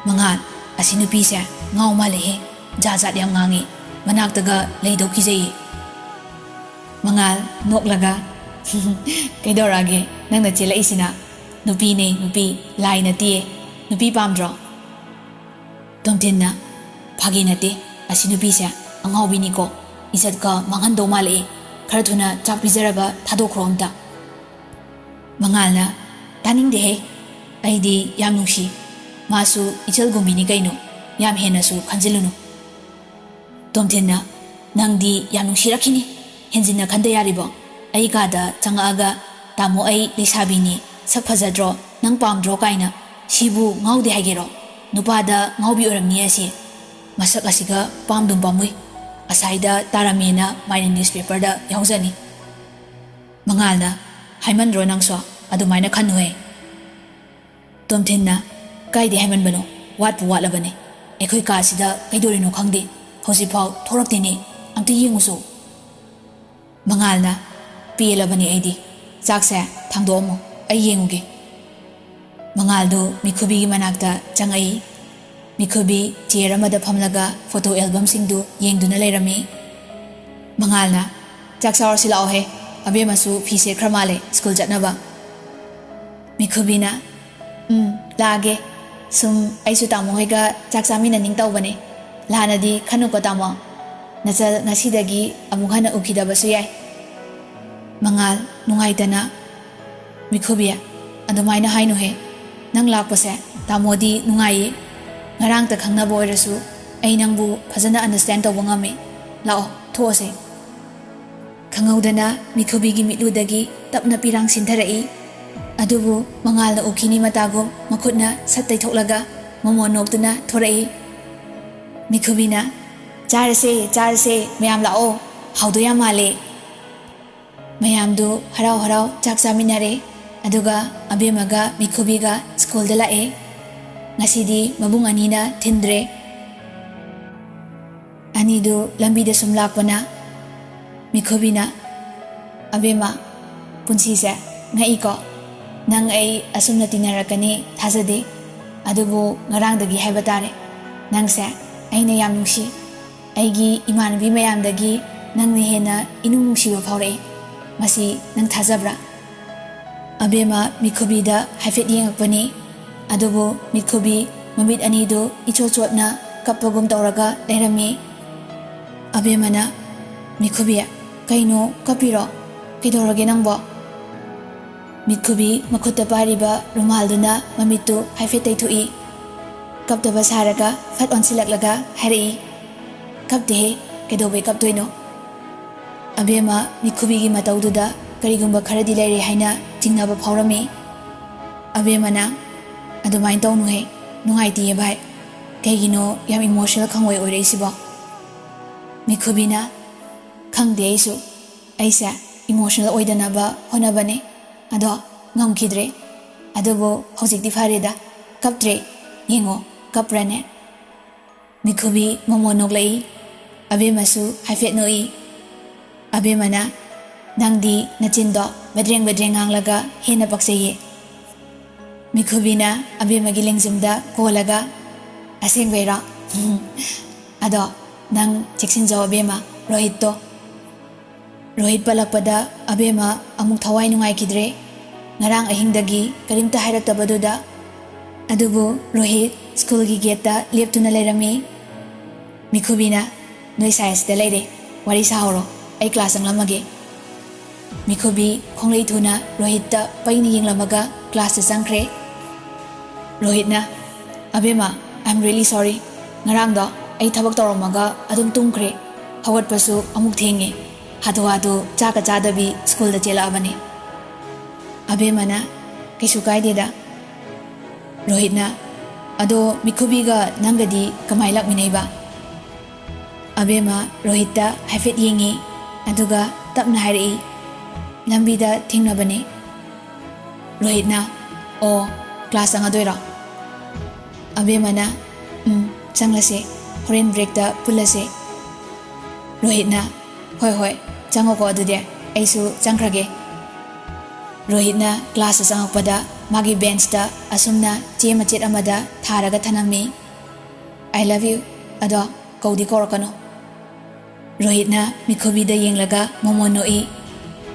"ꯃꯉꯥꯜ, ꯑꯁꯤ ꯅꯨꯄꯤꯁꯦ ꯉꯥꯎ ꯃꯥꯜꯂꯦꯍꯦ, ꯖꯥꯠ ꯖꯥꯠ ꯌꯥꯝ ꯉꯥꯡꯉꯤ, ꯃꯅꯥꯛꯇꯒ ꯂꯩꯗꯧ ꯀꯤꯖꯩꯌꯦ"꯫ ꯃꯉꯥꯜ ꯅꯣꯛꯂꯒ, "ꯀꯩꯗꯧꯔꯛꯑꯒꯦ ꯅꯪꯅ ꯆꯦꯜꯂꯛꯏꯁꯤꯅ? ꯅꯨꯄꯤꯅꯦ ꯅꯨꯄꯤ, ꯂꯥꯏ ꯅꯠꯇꯤꯌꯦ꯫ ꯅꯨꯄꯤ ꯄꯥꯝꯗ꯭ꯔꯣ?" ꯇꯣꯝꯊꯤꯟꯅ, "ꯐꯥꯒꯤ ꯅꯠꯇꯦ, ꯑꯁꯤ ꯅꯨꯄꯤꯁꯦ ꯑꯉꯥꯎꯕꯤꯅꯤꯀꯣ꯫ ꯏꯖꯠꯀ ꯃꯥꯡꯍꯟꯗꯧ ꯃꯥꯜꯂꯛꯑꯦ꯫ ꯈꯔ ꯊꯨꯅ ꯆꯥꯛ ꯄꯤꯖꯔꯒ ꯊꯥꯗꯣꯛꯈ꯭ꯔꯣ ꯑꯝꯇ"꯫ ꯃꯉꯥꯜꯅ, "ꯇꯥꯅꯤꯡꯗꯦꯍꯦ, ꯑꯩꯗꯤ ꯌꯥꯝ ꯅꯨꯡꯁꯤ꯫ ꯃꯥꯁꯨ ꯏꯆꯜꯒꯨꯝꯕꯤꯅꯤ ꯀꯩꯅꯣ, ꯌꯥꯝ ꯍꯦꯟꯅꯁꯨ ꯈꯟꯖꯤꯜꯂꯨꯅꯨ"꯫ ꯇꯣꯝꯊꯤꯟꯅ, "ꯅꯪꯗꯤ ꯌꯥꯝ ꯅꯨꯡꯁꯤꯔꯛꯈꯤꯅꯤ꯫ ꯍꯦꯟꯖꯤꯟꯅ ꯈꯟꯗ ꯌꯥꯔꯤꯕꯣ? ꯑꯩ ꯀꯥꯗ ꯆꯪꯉꯛꯑꯒ, 'ꯇꯥꯃꯣ, ꯑꯩ ꯂꯩꯁꯥꯕꯤꯅꯤ, ꯁꯛ ꯐꯖꯗ꯭ꯔꯣ, ꯅꯪ ꯄꯥꯝꯗ꯭ꯔꯣ?' ꯀꯥꯏꯅ꯫ ꯁꯤꯕꯨ ꯉꯥꯎꯗꯦ ꯍꯥꯏꯒꯦꯔꯣ? ꯅꯨꯄꯥꯗ ꯉꯥꯎꯕꯤ ꯑꯣꯏꯔꯝꯅꯤ ꯑꯁꯤ꯫ ꯃꯁꯛ ꯑꯁꯤꯒ ꯄꯥꯝꯗꯨꯝ ꯄꯥꯝꯃꯨꯏ꯫ ꯑꯁꯥꯏꯗ ꯇꯥꯔꯝꯃꯦꯅ ꯃꯥꯏꯅ ꯅ꯭ꯌꯨꯁꯄꯦꯄꯔꯗ ꯌꯥꯎꯖꯅꯤ"꯫ ꯃꯉꯥꯜꯅ, "ꯍꯥꯏꯃꯟꯗ꯭ꯔꯣ ꯅꯪꯁꯨ? ꯑꯗꯨꯃꯥꯏꯅ ꯈꯟꯅꯨꯍꯦ"꯫ ꯇꯣꯝꯊꯤꯟꯅ, "ꯀꯥꯏꯗꯩ ꯍꯥꯏꯃꯟꯕꯅꯣ? ꯋꯥꯠꯄꯨ ꯋꯥꯠꯂꯕꯅꯦ꯫ ꯑꯩꯈꯣꯏ ꯀꯥꯁꯤꯗ ꯀꯩꯗꯧꯔꯤꯅꯣ ꯈꯪꯗꯦ꯫ ꯍꯧꯖꯤꯛꯐꯥꯎ ꯊꯣꯔꯛꯇꯦꯅꯦ꯫ ꯑꯝꯇ ꯌꯦꯡꯉꯨꯁꯣ"꯫ ꯃꯉꯥꯜꯅ, "ꯄꯦꯜꯂꯕꯅꯦ ꯑꯩꯗꯤ꯫ ꯆꯥꯛꯁꯦ ꯊꯥꯡꯗꯣꯛꯑꯝꯃꯣ, ꯑꯩ ꯌꯦꯡꯉꯨꯒꯦ"꯫ ꯃꯉꯥꯜꯗꯨ ꯃꯤꯈꯨꯕꯤꯒꯤ ꯃꯅꯥꯛꯇ ꯆꯪꯉꯛꯏ꯫ ꯃꯤꯈꯨꯕꯤ ꯆꯤꯌꯔ ꯑꯃꯗ ꯐꯝꯂꯒ ꯐꯣꯇꯣ ꯑꯦꯜꯕꯝꯁꯤꯡꯗꯨ ꯌꯦꯡꯗꯨꯅ ꯂꯩꯔꯝꯃꯤ꯫ ꯃꯉꯥꯜꯅ, "ꯆꯥꯛ ꯆꯥꯔꯁꯤ ꯂꯥꯛꯑꯣꯍꯦ, ꯑꯕꯦꯝꯃꯁꯨ ꯐꯤ ꯁꯦꯠꯈ꯭ꯔ ꯃꯥꯜꯂꯦ ꯁ꯭ꯀꯨꯜ ꯆꯠꯅꯕ"꯫ ꯃꯤꯈꯨꯕꯤꯅ, "ꯎꯝ, ꯂꯥꯛꯑꯒꯦ꯫ ꯁꯨꯝ ꯑꯩꯁꯨ ꯇꯥꯃꯣ ꯍꯣꯏꯒ ꯆꯥꯛ ꯆꯥꯃꯤꯟꯅꯅꯤꯡ ꯇꯧꯕꯅꯦ꯫ ꯂꯥꯟꯅꯗꯤ ꯈꯟꯅꯨꯀꯣ ꯇꯥꯃꯣ꯫ ꯅꯆꯜ ꯉꯁꯤꯗꯒꯤ ꯑꯃꯨꯛ ꯍꯟꯅ ꯎꯈꯤꯗꯕꯁꯨ ꯌꯥꯏ"꯫ ꯃꯉꯥꯜ, ꯅꯨꯡꯉꯥꯏꯇꯅ, "ꯃꯤꯈꯨꯕꯤ, ꯑꯗꯨꯃꯥꯏꯅ ꯍꯥꯏꯅꯨꯍꯦ꯫ ꯅꯪ ꯂꯥꯛꯄꯁꯦ ꯇꯥꯃꯣꯗꯤ ꯅꯨꯡꯉꯥꯏꯌꯦ꯫ ꯉꯔꯥꯡꯇ ꯈꯪꯅꯕ ꯑꯣꯏꯔꯁꯨ ꯑꯩ ꯅꯪꯕꯨ ꯐꯖꯅ ꯑꯟꯗꯔꯁ꯭ꯇꯦꯟ ꯇꯧꯕ ꯉꯝꯃꯦ꯫ ꯂꯥꯛꯑꯣ, ꯊꯣꯛꯑꯁꯦ"꯫ ꯈꯪꯍꯧꯗꯅ ꯃꯤꯈꯨꯕꯤꯒꯤ ꯃꯤꯠꯂꯨꯗꯒꯤ ꯇꯞꯅ ꯄꯤꯔꯥꯡ ꯁꯤꯟꯊꯔꯛꯏ꯫ ꯑꯗꯨꯕꯨ ꯃꯉꯥꯜꯅ ꯎꯈꯤꯅꯤ ꯃꯇꯥꯒꯨꯝ ꯃꯈꯨꯠꯅ ꯁꯠ ꯇꯩꯊꯣꯛꯂꯒ ꯃꯣꯃꯣꯟ ꯅꯣꯛꯇꯨꯅ ꯊꯣꯔꯛꯏ꯫ ꯃꯤꯈꯨꯕꯤꯅ, "ꯆꯥꯔꯁꯦ, ꯆꯥꯔꯁꯦ, ꯃꯌꯥꯝ ꯂꯥꯛꯑꯣ, ꯍꯥꯎꯗꯣꯏ ꯌꯥꯝ ꯃꯥꯜꯂꯦ"꯫ ꯃꯌꯥꯝꯗꯨ ꯍꯔꯥꯎ ꯍꯔꯥꯎ ꯆꯥꯛ ꯆꯥꯃꯤꯟꯅꯔꯦ꯫ ꯑꯗꯨꯒ ꯑꯕꯦꯝꯃꯒ ꯃꯤꯈꯨꯕꯤꯒ ꯁ꯭ꯀꯨꯜꯗ ꯂꯥꯛꯑꯦ꯫ ꯉꯁꯤꯗꯤ ꯃꯕꯨꯡ ꯑꯅꯤꯅ ꯊꯤꯟꯗ꯭ꯔꯦ꯫ ꯑꯅꯤꯗꯨ ꯂꯝꯕꯤꯗ ꯁꯨꯝ ꯂꯥꯛꯄꯅ ꯃꯤꯈꯨꯕꯤꯅ, "ꯑꯕꯦꯝꯃ, ꯄꯨꯟꯁꯤꯁꯦ ꯉꯛꯏꯀꯣ꯫ ꯅꯪ ꯑꯩ ꯑꯁꯨꯝꯅ ꯇꯤꯟꯅꯔꯛꯀꯅꯤ ꯊꯥꯖꯗꯦ꯫ ꯑꯗꯨꯕꯨ ꯉꯔꯥꯡꯗꯒꯤ ꯍꯥꯏꯕ ꯇꯥꯔꯦ, ꯅꯪꯁꯦ ꯑꯩꯅ ꯌꯥꯝ ꯅꯨꯡꯁꯤ꯫ ꯑꯩꯒꯤ ꯏꯃꯥꯟꯅꯕꯤ ꯃꯌꯥꯝꯗꯒꯤ ꯅꯪꯅ ꯍꯦꯟꯅ ꯏꯅꯨꯡ ꯅꯨꯡꯁꯤꯕ ꯐꯥꯎꯔꯛꯏ꯫ ꯃꯁꯤ ꯅꯪ ꯊꯥꯖꯕ꯭ꯔꯥ?" ꯑꯕꯦꯝꯃ ꯃꯤꯈꯨꯕꯤꯗ ꯍꯥꯏꯐꯦꯠ ꯌꯦꯡꯉꯛꯄꯅꯤ꯫ ꯑꯗꯨꯕꯨ ꯃꯤꯈꯨꯕꯤ ꯃꯃꯤꯠ ꯑꯅꯤꯗꯨ ꯏꯆꯣꯠ ꯆꯣꯠꯅ ꯀꯞꯄꯒꯨꯝ ꯇꯧꯔꯒ ꯂꯩꯔꯝꯃꯤ꯫ ꯑꯕꯦꯝꯃꯅ, "ꯃꯤꯈꯨꯕꯤ, ꯀꯩꯅꯣ ꯀꯞꯄꯤꯔꯣ? ꯀꯩꯗꯧꯔꯒꯦ ꯅꯪꯕꯣ?" ꯃꯤꯠꯈꯨꯕꯤ ꯃꯈꯨꯠꯇ ꯄꯥꯏꯔꯤꯕ ꯔꯨꯃꯥꯜꯗꯨꯅ ꯃꯃꯤꯠꯇꯨ ꯍꯥꯏꯐꯦꯠ ꯇꯩꯊꯣꯛꯏ꯫ ꯀꯞꯇꯕ ꯁꯥꯔꯒ ꯐꯠ ꯑꯣꯟꯁꯤꯜꯂꯛꯂꯒ ꯍꯥꯏꯔꯛꯏ, "ꯀꯞꯇꯦꯍꯦ, ꯀꯩꯗꯧꯕꯩ ꯀꯞꯇꯣꯏꯅꯣ?" ꯑꯕꯦꯝꯃ ꯃꯤꯠꯈꯨꯕꯤꯒꯤ ꯃꯇꯧꯗꯨꯗ ꯀꯔꯤꯒꯨꯝꯕ ꯈꯔꯗꯤ ꯂꯩꯔꯦ ꯍꯥꯏꯅ ꯆꯤꯡꯅꯕ ꯐꯥꯎꯔꯝꯃꯤ꯫ ꯑꯕꯦꯝꯃꯅ, "ꯑꯗꯨꯃꯥꯏꯅ ꯇꯧꯅꯨꯍꯦ, ꯅꯨꯡꯉꯥꯏꯇꯤꯌꯦ ꯚꯥꯏ꯫ ꯀꯩꯒꯤꯅꯣ ꯌꯥꯝ ꯏꯃꯣꯁꯅꯦꯜ ꯈꯪꯑꯣꯏ ꯑꯣꯏꯔꯛꯏꯁꯤꯕꯣ?" ꯃꯤꯠꯈꯨꯕꯤꯅ, "ꯈꯪꯗꯦ ꯑꯩꯁꯨ꯫ ꯑꯩꯁꯦ ꯏꯃꯣꯁꯅꯦꯜ ꯑꯣꯏꯗꯅꯕ ꯍꯣꯠꯅꯕꯅꯦ꯫ ꯑꯗꯣ ꯉꯝꯈꯤꯗ꯭ꯔꯦ꯫ ꯑꯗꯨꯕꯨ ꯍꯧꯖꯤꯛꯇꯤ ꯐꯔꯦꯗ꯫ ꯀꯞꯇ꯭ꯔꯦ꯫ ꯌꯦꯡꯉꯣ, ꯀꯞꯄ꯭ꯔꯅꯦ?" ꯃꯤꯠꯈꯨꯕꯤ ꯃꯣꯃꯣꯟ ꯅꯣꯛꯂꯛꯏ꯫ ꯑꯕꯦꯝꯃꯁꯨ ꯍꯥꯏꯐꯦꯠ ꯅꯣꯛꯏ꯫ ꯑꯕꯦꯝꯃꯅ, "ꯅꯪꯗꯤ ꯅꯆꯤꯟꯗꯣ ꯕꯗ꯭ꯔꯦꯡ ꯕꯗ꯭ꯔꯦꯡ ꯉꯥꯡꯂꯒ ꯍꯦꯟꯅ ꯄꯛꯆꯩꯌꯦ"꯫ ꯃꯤꯠꯈꯨꯕꯤꯅ ꯑꯕꯦꯝꯃꯒꯤ ꯂꯦꯡꯖꯨꯝꯗ ꯀꯣꯜꯂꯒ, ꯑꯁꯦꯡꯕꯩꯔꯣ? ꯑꯗꯣ ꯅꯪ ꯆꯦꯛꯁꯤꯟꯖꯧ ꯑꯕꯦꯝꯃ, ꯔꯣꯍꯤꯠꯇꯣ꯫ ꯔꯣꯍꯤꯠ ꯄꯜꯂꯛꯄꯗ ꯑꯕꯦꯝꯃ ꯑꯃꯨꯛ ꯊꯋꯥꯏ ꯅꯨꯡꯉꯥꯏꯈꯤꯗ꯭ꯔꯦ꯫ ꯉꯔꯥꯡ ꯑꯍꯤꯡꯗꯒꯤ ꯀꯔꯤꯝꯇ ꯍꯥꯏꯔꯛꯇꯕꯗꯨꯗ꯫ ꯑꯗꯨꯕꯨ ꯔꯣꯍꯤꯠ ꯁ꯭ꯀꯨꯜꯒꯤ ꯒꯦꯠꯇ ꯂꯦꯞꯇꯨꯅ ꯂꯩꯔꯝꯃꯤ꯫ ꯃꯤꯈꯨꯕꯤꯅ, "ꯅꯣꯏ ꯁꯥꯏ ꯑꯁꯤꯗ ꯂꯩꯔꯦ, ꯋꯥꯔꯤ ꯁꯥꯍꯧꯔꯣ, ꯑꯩ ꯀ꯭ꯂꯥꯁ ꯆꯪꯂꯝꯃꯒꯦ"꯫ ꯃꯤꯈꯨꯕꯤ ꯈꯣꯡꯂꯩ ꯊꯨꯅ ꯔꯣꯍꯤꯠꯇ ꯄꯩꯅ ꯌꯦꯡꯂꯝꯃꯒ ꯀ꯭ꯂꯥꯁꯇ ꯆꯪꯈ꯭ꯔꯦ꯫ ꯔꯣꯍꯤꯠꯅ, "ꯑꯕꯦꯝꯃ, I am really sorry꯫ ꯉꯔꯥꯡꯗꯣ ꯑꯩ ꯊꯕꯛ ꯇꯧꯔꯝꯃꯒ ꯑꯗꯨꯝ ꯇꯨꯝꯈ꯭ꯔꯦ꯫ ꯍꯧꯒꯠꯄꯁꯨ ꯑꯃꯨꯛ ꯊꯦꯡꯉꯦ꯫ ꯍꯥꯊꯨ ꯍꯥꯊꯨ ꯆꯥꯛꯀ ꯆꯥꯗꯕꯤ ꯁ꯭ꯀꯨꯜꯗ ꯆꯦꯜꯂꯛꯑꯕꯅꯦ"꯫ ꯑꯕꯦꯝꯃꯅ, "ꯀꯩꯁꯨ ꯀꯥꯏꯗꯦꯗ"꯫ ꯔꯣꯍꯤꯠꯅ, "ꯑꯗꯣ ꯃꯤꯈꯨꯕꯤꯒ ꯅꯪꯒꯗꯤ ꯀꯃꯥꯏ ꯂꯥꯛꯃꯤꯟꯅꯩꯕ?" ꯑꯕꯦꯝꯃ ꯔꯣꯍꯤꯠꯇ ꯍꯥꯏꯐꯦꯠ ꯌꯦꯡꯉꯤ, ꯑꯗꯨꯒ ꯇꯞꯅ ꯍꯥꯏꯔꯛꯏ, "ꯂꯝꯕꯤꯗ ꯊꯦꯡꯅꯕꯅꯦ"꯫ ꯔꯣꯍꯤꯠꯅ, "ꯑꯣ, ꯀ꯭ꯂꯥꯁ ꯆꯪꯉꯗꯣꯏꯔꯣ?" ꯑꯕꯦꯝꯃꯅ, "ꯎꯝ, ꯆꯪꯂꯁꯦ, ꯍꯣꯔꯦꯟ ꯕ꯭ꯔꯦꯛꯇ ꯄꯨꯜꯂꯁꯦ"꯫ ꯔꯣꯍꯤꯠꯅ, "ꯍꯣꯏ, ꯍꯣꯏ, ꯆꯪꯉꯣꯀꯣ, ꯑꯗꯨꯗꯤ ꯑꯩꯁꯨ ꯆꯪꯈ꯭ꯔꯒꯦ"꯫ ꯔꯣꯍꯤꯠꯅ ꯀ꯭ꯂꯥꯁꯇ ꯆꯪꯉꯛꯄꯗ ꯃꯥꯒꯤ ꯕꯦꯟꯁꯇ ꯑꯁꯨꯝꯅ ꯆꯦ ꯃꯆꯦꯠ ꯑꯃꯗ ꯊꯥꯔꯒ ꯊꯅꯝꯃꯤ꯫ "I love you, ꯑꯗꯣ ꯀꯧꯗꯤ ꯀꯧꯔꯛꯀꯅꯨ"꯫ ꯔꯣꯍꯤꯠꯅ ꯃꯤꯈꯨꯕꯤꯗ ꯌꯦꯡꯂꯒ ꯃꯣꯃꯣꯟ ꯅꯣꯛꯏ꯫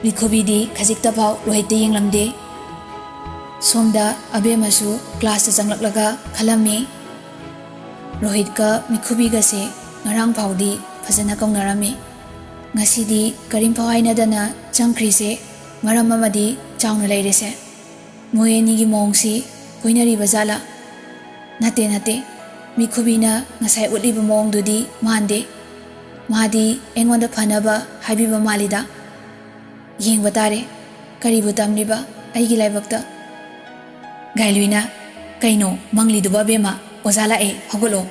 ꯃꯤꯈꯨꯕꯤꯗꯤ ꯈꯖꯤꯛꯇꯐꯥꯎ ꯔꯣꯍꯤꯠꯇ ꯌꯦꯡꯂꯝꯗꯦ꯫ ꯁꯣꯝꯗ ꯑꯕꯦꯝꯃꯁꯨ ꯀ꯭ꯂꯥꯁꯇ ꯆꯪꯂꯛꯂꯒ ꯈꯜꯂꯝꯃꯤ, "ꯔꯣꯍꯤꯠꯀ ꯃꯤꯈꯨꯕꯤꯒꯁꯦ ꯉꯔꯥꯡ ꯐꯥꯎꯗꯤ ꯐꯖꯅ ꯀꯧꯅꯔꯝꯃꯤ, ꯉꯁꯤꯗꯤ ꯀꯔꯤꯝꯐꯥꯎ ꯍꯥꯏꯅꯗꯅ ꯆꯪꯈ꯭ꯔꯤꯁꯦ ꯃꯔꯝ ꯑꯃꯗꯤ ꯆꯥꯎꯅ ꯂꯩꯔꯦꯁꯦ꯫ ꯃꯣꯏ ꯑꯅꯤꯒꯤ ꯃꯑꯣꯡꯁꯤ ꯀꯣꯏꯅꯔꯤꯕ ꯖꯥꯠꯂꯥ? ꯅꯠꯇꯦ, ꯅꯠꯇꯦ, ꯃꯤꯈꯨꯕꯤꯅ ꯉꯁꯥꯏ ꯎꯠꯂꯤꯕ ꯃꯑꯣꯡꯗꯨꯗꯤ ꯃꯥꯟꯗꯦ꯫ ꯃꯥꯗꯤ ꯑꯩꯉꯣꯟꯗ ꯐꯅꯕ ꯍꯥꯏꯕꯤꯕ ꯃꯥꯜꯂꯤꯗ꯫ ꯌꯦꯡꯕ ꯇꯥꯔꯦ, ꯀꯔꯤꯕꯨ ꯇꯝꯂꯤꯕ ꯑꯩꯒꯤ ꯂꯥꯏꯕꯛꯇ"꯫ ꯒꯥꯏꯂꯨꯏꯅ, "ꯀꯩꯅꯣ ꯃꯪꯂꯤꯗꯨꯕꯣ ꯑꯕꯦꯝꯃ? ꯑꯣꯖꯥ ꯂꯥꯛꯑꯦ, ꯍꯧꯒꯠꯂꯣ"꯫